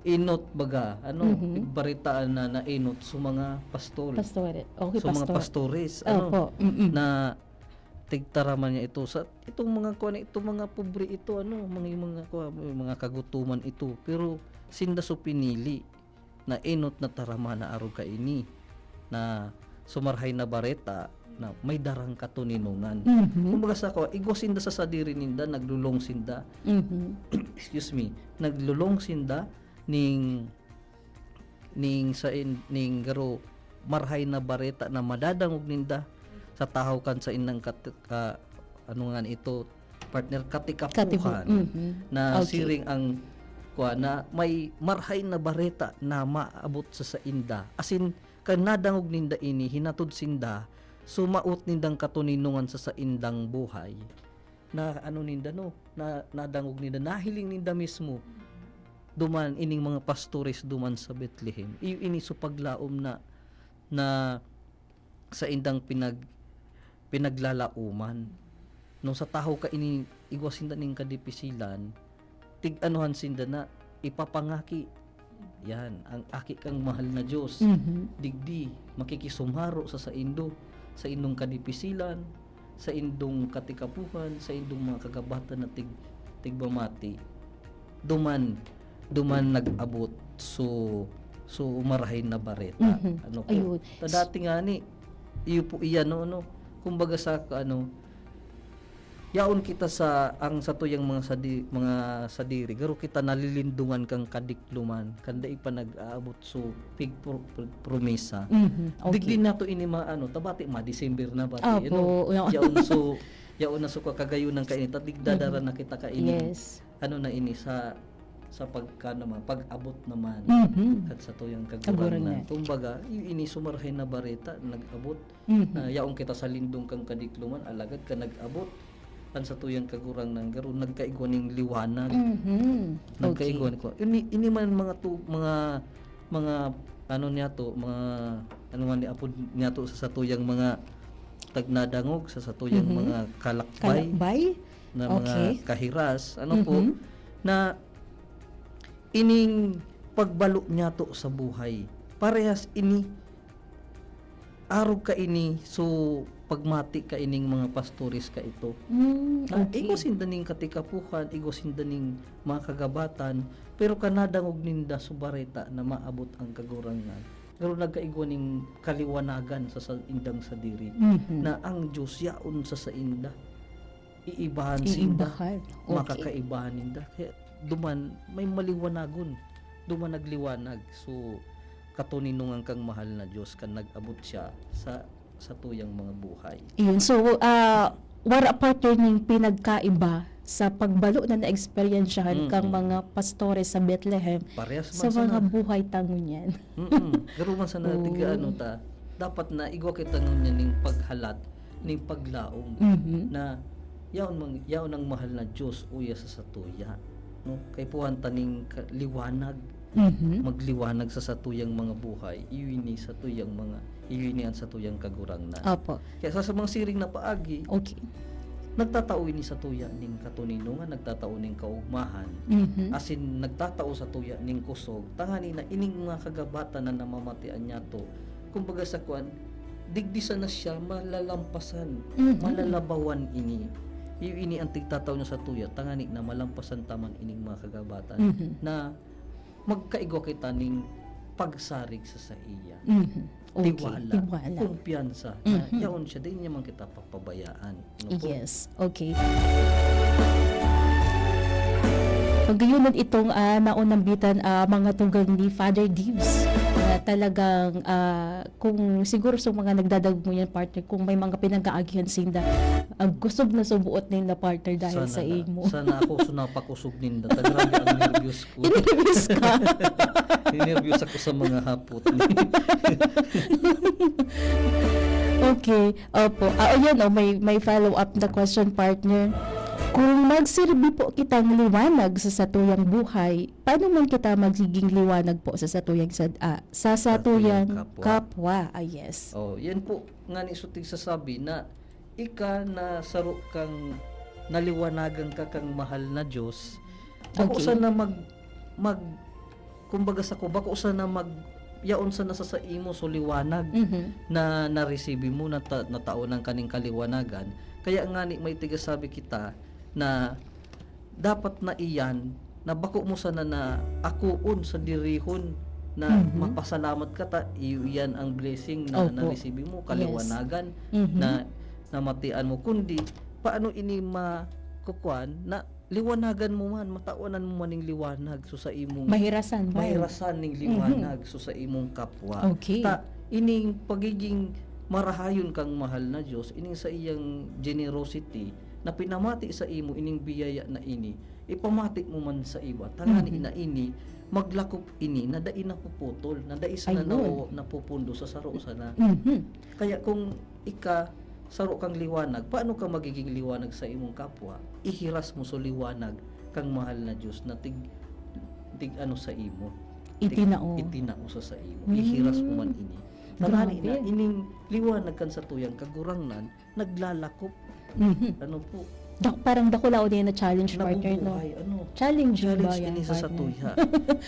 enot baga, ano, Mhm. pigbaretaan na, na enot sa mga pastol. Pastore. Okay, So, mga pastor. Pastores, ano, Opo, mm-mm. na tigtaraman niya ito sa, itong mga kuwan, itong mga pobre ito, ano, mga, yung mga kuwan, yung mga kagutuman ito. Pero sinda so pinili na enot na taraman na arog kaini. na so Marahay na Bareta na may darang katoninongan. Mhm. Kumbaga sa ko, igwa sinda sa sadiri ninda, naglulong sinda. Mhm. Excuse me, naglulong sinda ning, ning sa in, ning garo Marahay na Bareta na madadangog ninda sa tahaw kan sa indang kat, ka, ano nga ito, partner, katikapuhan Katipu-, mhm. na Okay. siring ang kwa na may Marahay na Bareta na maabot sa sainda. Asin, kan nadangog ninda ini, hinatod sinda, sumaot nindang katoninongan sa saindang buhay. Na ano ninda, no? Na nadangog ninda, nahiling ninda mismo. Duman, ining mga pastores duman sa Bethlehem. Iyo ini so paglaom na, na saindang pinag-, pinaglalaoman. No, sa tahaw ka ini, igwa sinda ning kadipisilan, tig-anuhan sinda na ipapangaki. Yan, ang aki kang mahal na Diyos. Mhm. Digdi, makikisumaro sa saindo, sa indong kadipisilan, sa indong katikapuhan, sa indong mga kagabatan na tig-, tigmamati. Duman, duman nag-abot so, so Marahay na Bareta. Mhm. Ano po? Ayun. Ta dati nga ni, iyo po iyan, no, no? Kumbaga sa, ano, yaon kita sa, ang satuyang mga sadi-, mga sadiri, garo kita nalilindungan kang kadikloman, kan dai pa nag-aabot so pig pro-, pro-, promesa. Mhm. Okay. Digdi nato ini ma-, ano, ta bati ma-December na bati, Opo, ano? yeah. Yaon so, yaon na so kagayon ng kainit, at digdadara Mhm. na kita ini. Yes. Ano na ini sa, sa pagka naman, pag-abot naman. Mhm. At sa tuyang Kagurangnan. Kagurangnan. Kumbaga, i-, ini so Marahay na Bareta, nag-abot. Mhm. Na yaon kita sa lindong kang kadikloman, alagad ka nag-abot. Kan sa tuyang Kagurangnan, garo nagkaigwa ning liwanag. Mhm. Nagkaigwa Okay. ko. Ini, ini man mga tu-, mga, mga, ano niya to, mga, ano man ni apod niya to sa satuyang mga tagnadangog, sa satuyang Mhm. mga kalakbay, Kalakbay? Na mga Okay. kahiras, ano po, Mhm. na ining pagbalo niya to sa buhay. Parehas ini, arog ka ini, so pagmati ka ining mga pastores ka ito. Mm, Na okay. igwa sinda ning katikapuhan, igwa sinda ning mga kagabatan, pero kanadangog ninda so bareta na maabot ang Kagurangnan. Pero nagkaigwa ning kaliwanagan sa, sa indang sadiri, Mhm. na ang Diyos yaon sa sainda. Iibahan sinda. Iibahan. Okay. Makakaibahan ninda. Kaya duman, may maliwanagon. Duman nagliwanag. So, katoninongan kang mahal na Diyos kan nag-abot siya sa, sa tuyang mga buhay. Iyon. So, ah, wara partner ning pinagkaiba sa pagbalo na naeksperyensyahan Mm-mm. kang mga pastores sa Bethlehem Parehas man sa mga sana. Buhay ta ngunyan. Mm-mm. Garo man sana Oo. tiga ano ta, dapat na igwa kita ngunyan ning paghalat, ning paglaom Mhm. na yaon mang, yaon ang mahal na Diyos uya sa satuya, no? Kaipuhan ta ning ka-, liwanag, Mhm. magliwanag sa satuyang mga buhay, iyo ini satuyang mga, iyo ini ang satuyang Kagurangnan. Opo. Kaya sa, sa mga siring na paagi, Okay. nagtatao ini satuya ning katoninongan, nagtatao ning kaugmahan, Mhm. asin nagtatao satuya ning kusog, tangani na ining mga kagabatan na namamatian niyato, kumbaga sa kuan, digdi sana siya malalampasan, Mhm. malalabawan ini. Iyo ini ang tigtatao niya satuya, tangani na malampasan ta man ining mga kagabatan Mhm. na magkaigwa kita ning pagsarig sa saiya. Mhm. Okay. Tiwala, Tiwala. kumpiyansa na Mhm. yaon siya, di niya man kita papabayaan. Ano po? Yes. Okay. Pagayunan itong, ah, naunambitan, ah, mga tugang ni Father Dibs na talagang, ah, kung siguro sa mga nagdadagmo yan, partner, kung may mga pinag-aagihan sinda, ang kusog na subuot ninda, partner, dahil Sana sa na. imo. Sana ako sunapak kusog ninda. Ta grabe ang nervyos ko. Nervyos ka. Nervyos ako sa mga hapot. Okay. Opo. Ah, o yan, oh, may, may follow-up na question, partner. Kung magsirbi po kitang liwanag sa satuyang buhay, paano man kita magiging liwanag po sa satuyang sad-, ah, sa satuyang Satuyang kapwa. Kapwa? Ah, yes. Oh, yan po nga ni Sutig sasabi na ika na saro kang naliwanagan ka kang mahal na Diyos. Bako Okay. sana mag, mag, kumbaga sa ko, bako sana mag, yaon sana sa, sa imo so liwanag Mhm. na naresibi mo, nata-, nataonan ka ning kaliwanagan. Kaya nga ni may tigasabi kita na dapat na iyan na bako mo sana na akoon sa dirihon na Mhm. mapasalamat ka ta iyo iyan ang blessing na Opo. na-receive mo, Yes. kaliwanagan Mhm. na namatian mo, kundi paano ini makukuan na liwanagan mo man, matawanan mo man ning liwanag so sa imong Mahirasan man. mahirasan ning Mhm. liwanag so sa imong kapwa. Okay. Ta ining pagiging marahayon kang mahal na Dios, ining sa iyang generosity na pinamati sa imo ining biyaya na ini, ipamati mo man sa iba. Tangani Mhm. na ini, maglakop ini na dai napuputol, na dai sana Ayun. nawo-, napupundo sa saro sana. Mhm. Kaya kung ika, saro kang liwanag, paano ka magiging liwanag sa imong kapwa? Ihiras mo so liwanag kang mahal na Dios na tig-, tig-ano sa imo. Tig-, Itinao. itinao sa, sa imo. Mm. Ihiras mo man ini. Tangani Grabe. na, ining liwanag kan satuyang Kagurangnan, naglalakop. Mhm. Ano po? Dak-, parang dakulaon din na challenge, partner, no? Nabubuhay, ano? Challenging Challenge ba yan, ini sa partner? satuya.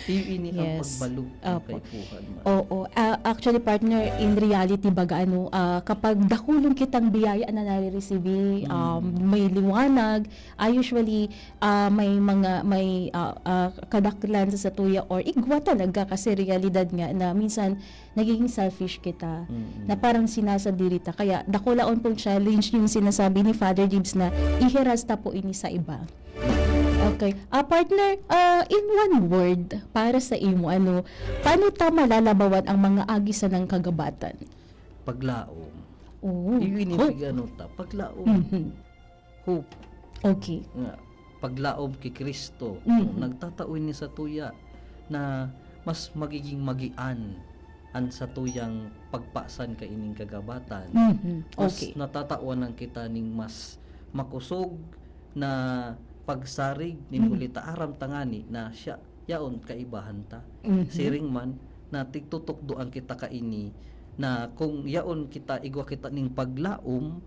Iyo ini ang Yes. pagbalog ng Apo. kaipuhan, man. Oo. Ah, actually, partner, in reality, baga, ano, ah, kapag dakulon kitang biyaya na nare-receive, Mm. um, may liwanag, ah, usually, ah, may mga, may, ah, ah, kadaklan sa satuya or igwa talaga kasi realidad nga na minsan nagiging selfish kita, Mm-mm. na parang sinasadiri ta. Kaya dakulaon pong challenge yung sinasabi ni Father Gibbs na ihiras ta po ini sa iba. Okay. Ah, partner, ah, in one word, para sa imo, ano, paano ta malalabawan ang mga agi sanang kagabatan? Paglaom. Oo. Iyo ini Hope. pig-ano ta, paglaom. Mhm. Hope. Okay. Nga, paglaom ki Cristo, Mhm. nagtatao ini satuya na mas magiging magian an satuyang pagpasan kaining kagabatan. Mhm. Mas Okay. natatawanan kita ning mas makosog na pagsarig nin Mhm. huli ta aram tangani na siya yaon kaibahan ta. Mhm. Siring man na tigtutukdoan kita kaini na kung yaon kita, igwa kita ning paglaom,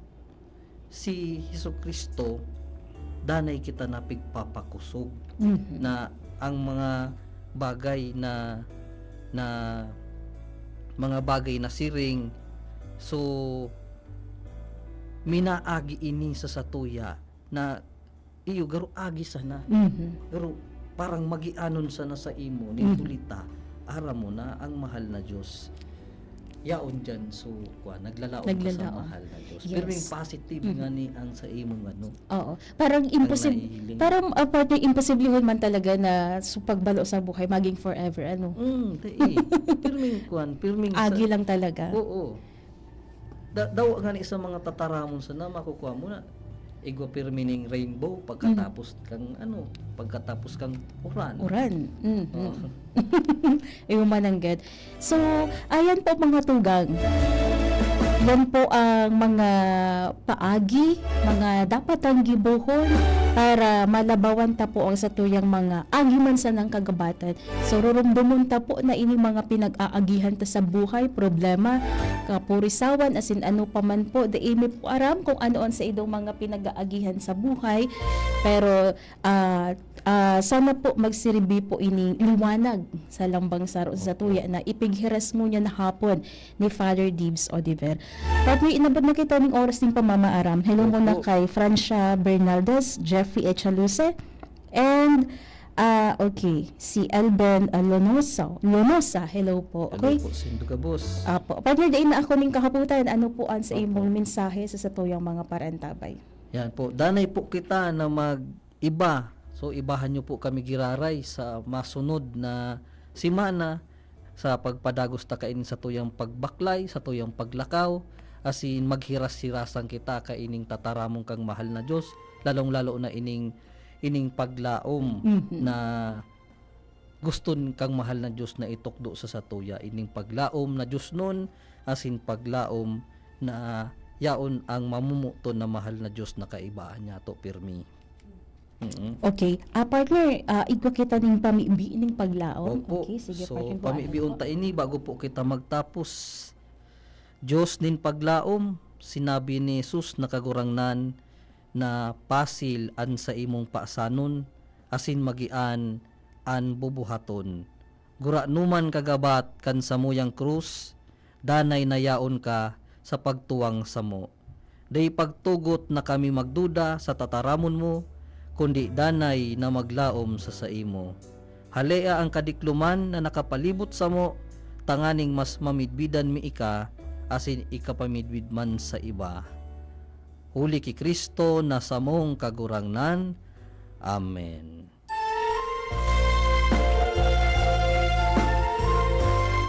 si Jesu-Cristo, danay kita na pigpapakosog Mhm. na ang mga bagay na, na mga bagay na siring, so, minaagi ini sa satuya na iyo, garo agi sana. Mhm. Garo parang magianon sana sa imo nin Mhm. huli ta, aram mo na ang mahal na Dios. Yaon diyan, so, kuwan, naglalaom ka sa Naglalaom. mahal na Diyos. Yes. Pirming positive Mm. nga ni ang sa imong ano, Oo. Parang ang imposible, nahihiling. parang, ah, partner, imposiblehon man talaga na sa pagbalo sa buhay, maging forever, ano? Mm, tai. Pirming kuwan, pirming sa Agi lang talaga. Oo. Da-, dawa nga ni sa mga tataramon sana, makukuha mo na. Igwa pirmi ning rainbow pagkatapos Mm. kang ano, pagkatapos kang uran. Uran. Mm, Oo. mm. Iyo man ang gad. So, ayan po, mga tugang. Yan po ang mga paagi, mga dapat ang gibohon para malabawan ta po ang satuyang mga agi man sanang kagabatan. So, rurumdumon ta po na ini mga pinag-aagihan ta sa buhay, problema, kapurisawan, asin ano pa man po, dai mi po aram kung ano ang saindong mga pinag-aagihan sa buhay. Pero, ah, ah, sana po magsirbi po ining liwanag sa lambang saro sa Opo. satuya na ipighiras ngunyan na hapon ni Father Dibs Oliver. Partner, inabot na kita ning oras ning pamamaaram. Hello Opo. muna kay Francia Bernaldez, Jeffrey Echaluce, and, ah, okay, si Elben, ah, Lonoso, Lonosa. Hello po. Hello Okay? po, Sindo Gabos. Apo. Partner, dai na ako ning kahapotan. Ano po ang sa Opo. imong mensahe sa satuyang mga parantabay? Yan po. Danay po kita na mag-iba. So, ibahan niyo po kami giraray sa masunod na semana sa pagpadagos ta kaini satuyang pagbaklay, satuyang paglakaw, asin maghiras-hirasan kita kaining tataramon kang mahal na Diyos, lalong-lalo na ining, ining paglaom Mhm. na guston kang mahal na Diyos na itukdo sa satuya, ining paglaom na diosnon, asin paglaom na yaon ang mamomoton na mahal na Diyos na kaibaan niyato pirmi. Mm. Okay. Ah, partner, ah, igwa kita ning pamibi ning paglaom. Opo. Okay, sige, So, partner, buhaton pamibion po. ta ini bago po kita magtapos. Diyos nin paglaom, sinabi ni Jesus na Kagurangnan na pasil an saimong pasanon, asin magian an bubuhaton. Gurano man kagabat kan samuyang krus, danay na yaon ka sa pagtuwang samo. Dai pagtugot na kami magduda sa tataramon mo, kundi danay na maglaom sa saimo. Halea an kadikloman na nakapalibot samo, tanganing mas mamidbidan mi ika asin ikapamidbid man sa iba. Huli ki Cristo na samong Kagurangnan. Amen.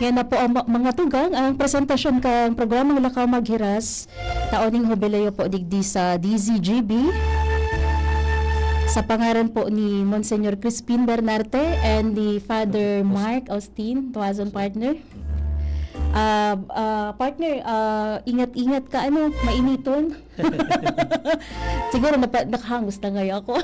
Yan na po ang ma-, mga tugang, ang presentasyon kan programang Lakaw Maghiras, taon ning Hubileo po digdi sa D Z G B. Sa pangaran po ni Monsignor Crispin Bernarte and ni Father Mark Austin Tuazon, partner. Ah, ah, partner, ah, ingat-ingat ka, ano, mainiton. Siguro napa-, nakahangos na ngayon ako.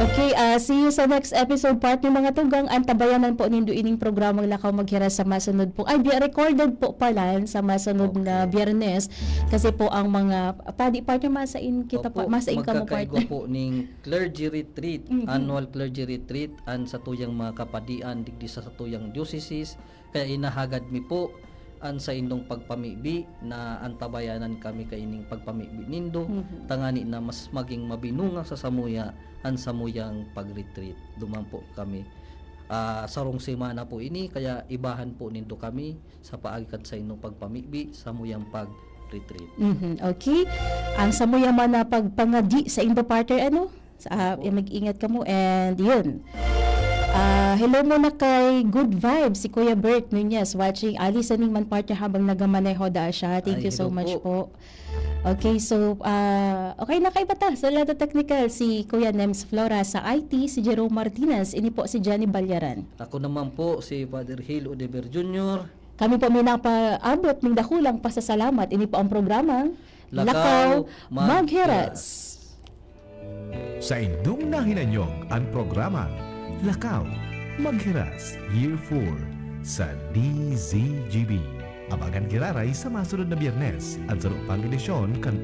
Okay, ah, see you sa next episode, partner, mga tugang. Antabayanan po nindo ining programang Lakaw Maghiras sa masunod po. Ay, bi-, recorded po pala sa masunod na Biyernes. Kasi po ang mga padi, partner, masain kita pa, Opo, masain ka mo, magkakaigwa partner. po ning clergy retreat, Mhm. annual clergy retreat, an satuyang mga kapadian digdi sa satuyang diocese. Kaya inahagad mi po an saindong pagpamibi na antabayanan kami kaining pagpamibi nindo, Mhm. tangani na mas maging mabinunga sa samuya an samuyang pag-retreat. Duman po kami, ah, sarong semana po ini, kaya ibahan po nindo kami sa paagi kan saindong pagpamibi, samuyang pag-retreat. Mhm, okay. Ang samuya man na pagpangadi saindo, partner, ano? Sa, ah, Opo. Mag-ingat kamo and yun. Ah, hello muna kay Good Vibes, si Kuya Bert Nunez, watching, ah, listening man, partner, habang nagmamaneho daa siya. Thank Ay, you so hello much po. po. Okay, so, ah, okay na kaiba ta sa Lado Technical, si Kuya Nems Flora, sa I T, si Jerome Martinez, ini po si Johnny Balyaran. Ako naman po, si Father Gil Odever Junior. Kami po minapaabot ning dakulang pasasalamat. Ini po ang programang Lakaw Lakaw Maghiras. Maghiras. Saindong nahinanyog an programang Lakaw Maghiras Year four sa D Z G B. Abangan giraray sa masunod na Biyernes, an sarong pang edisyon kan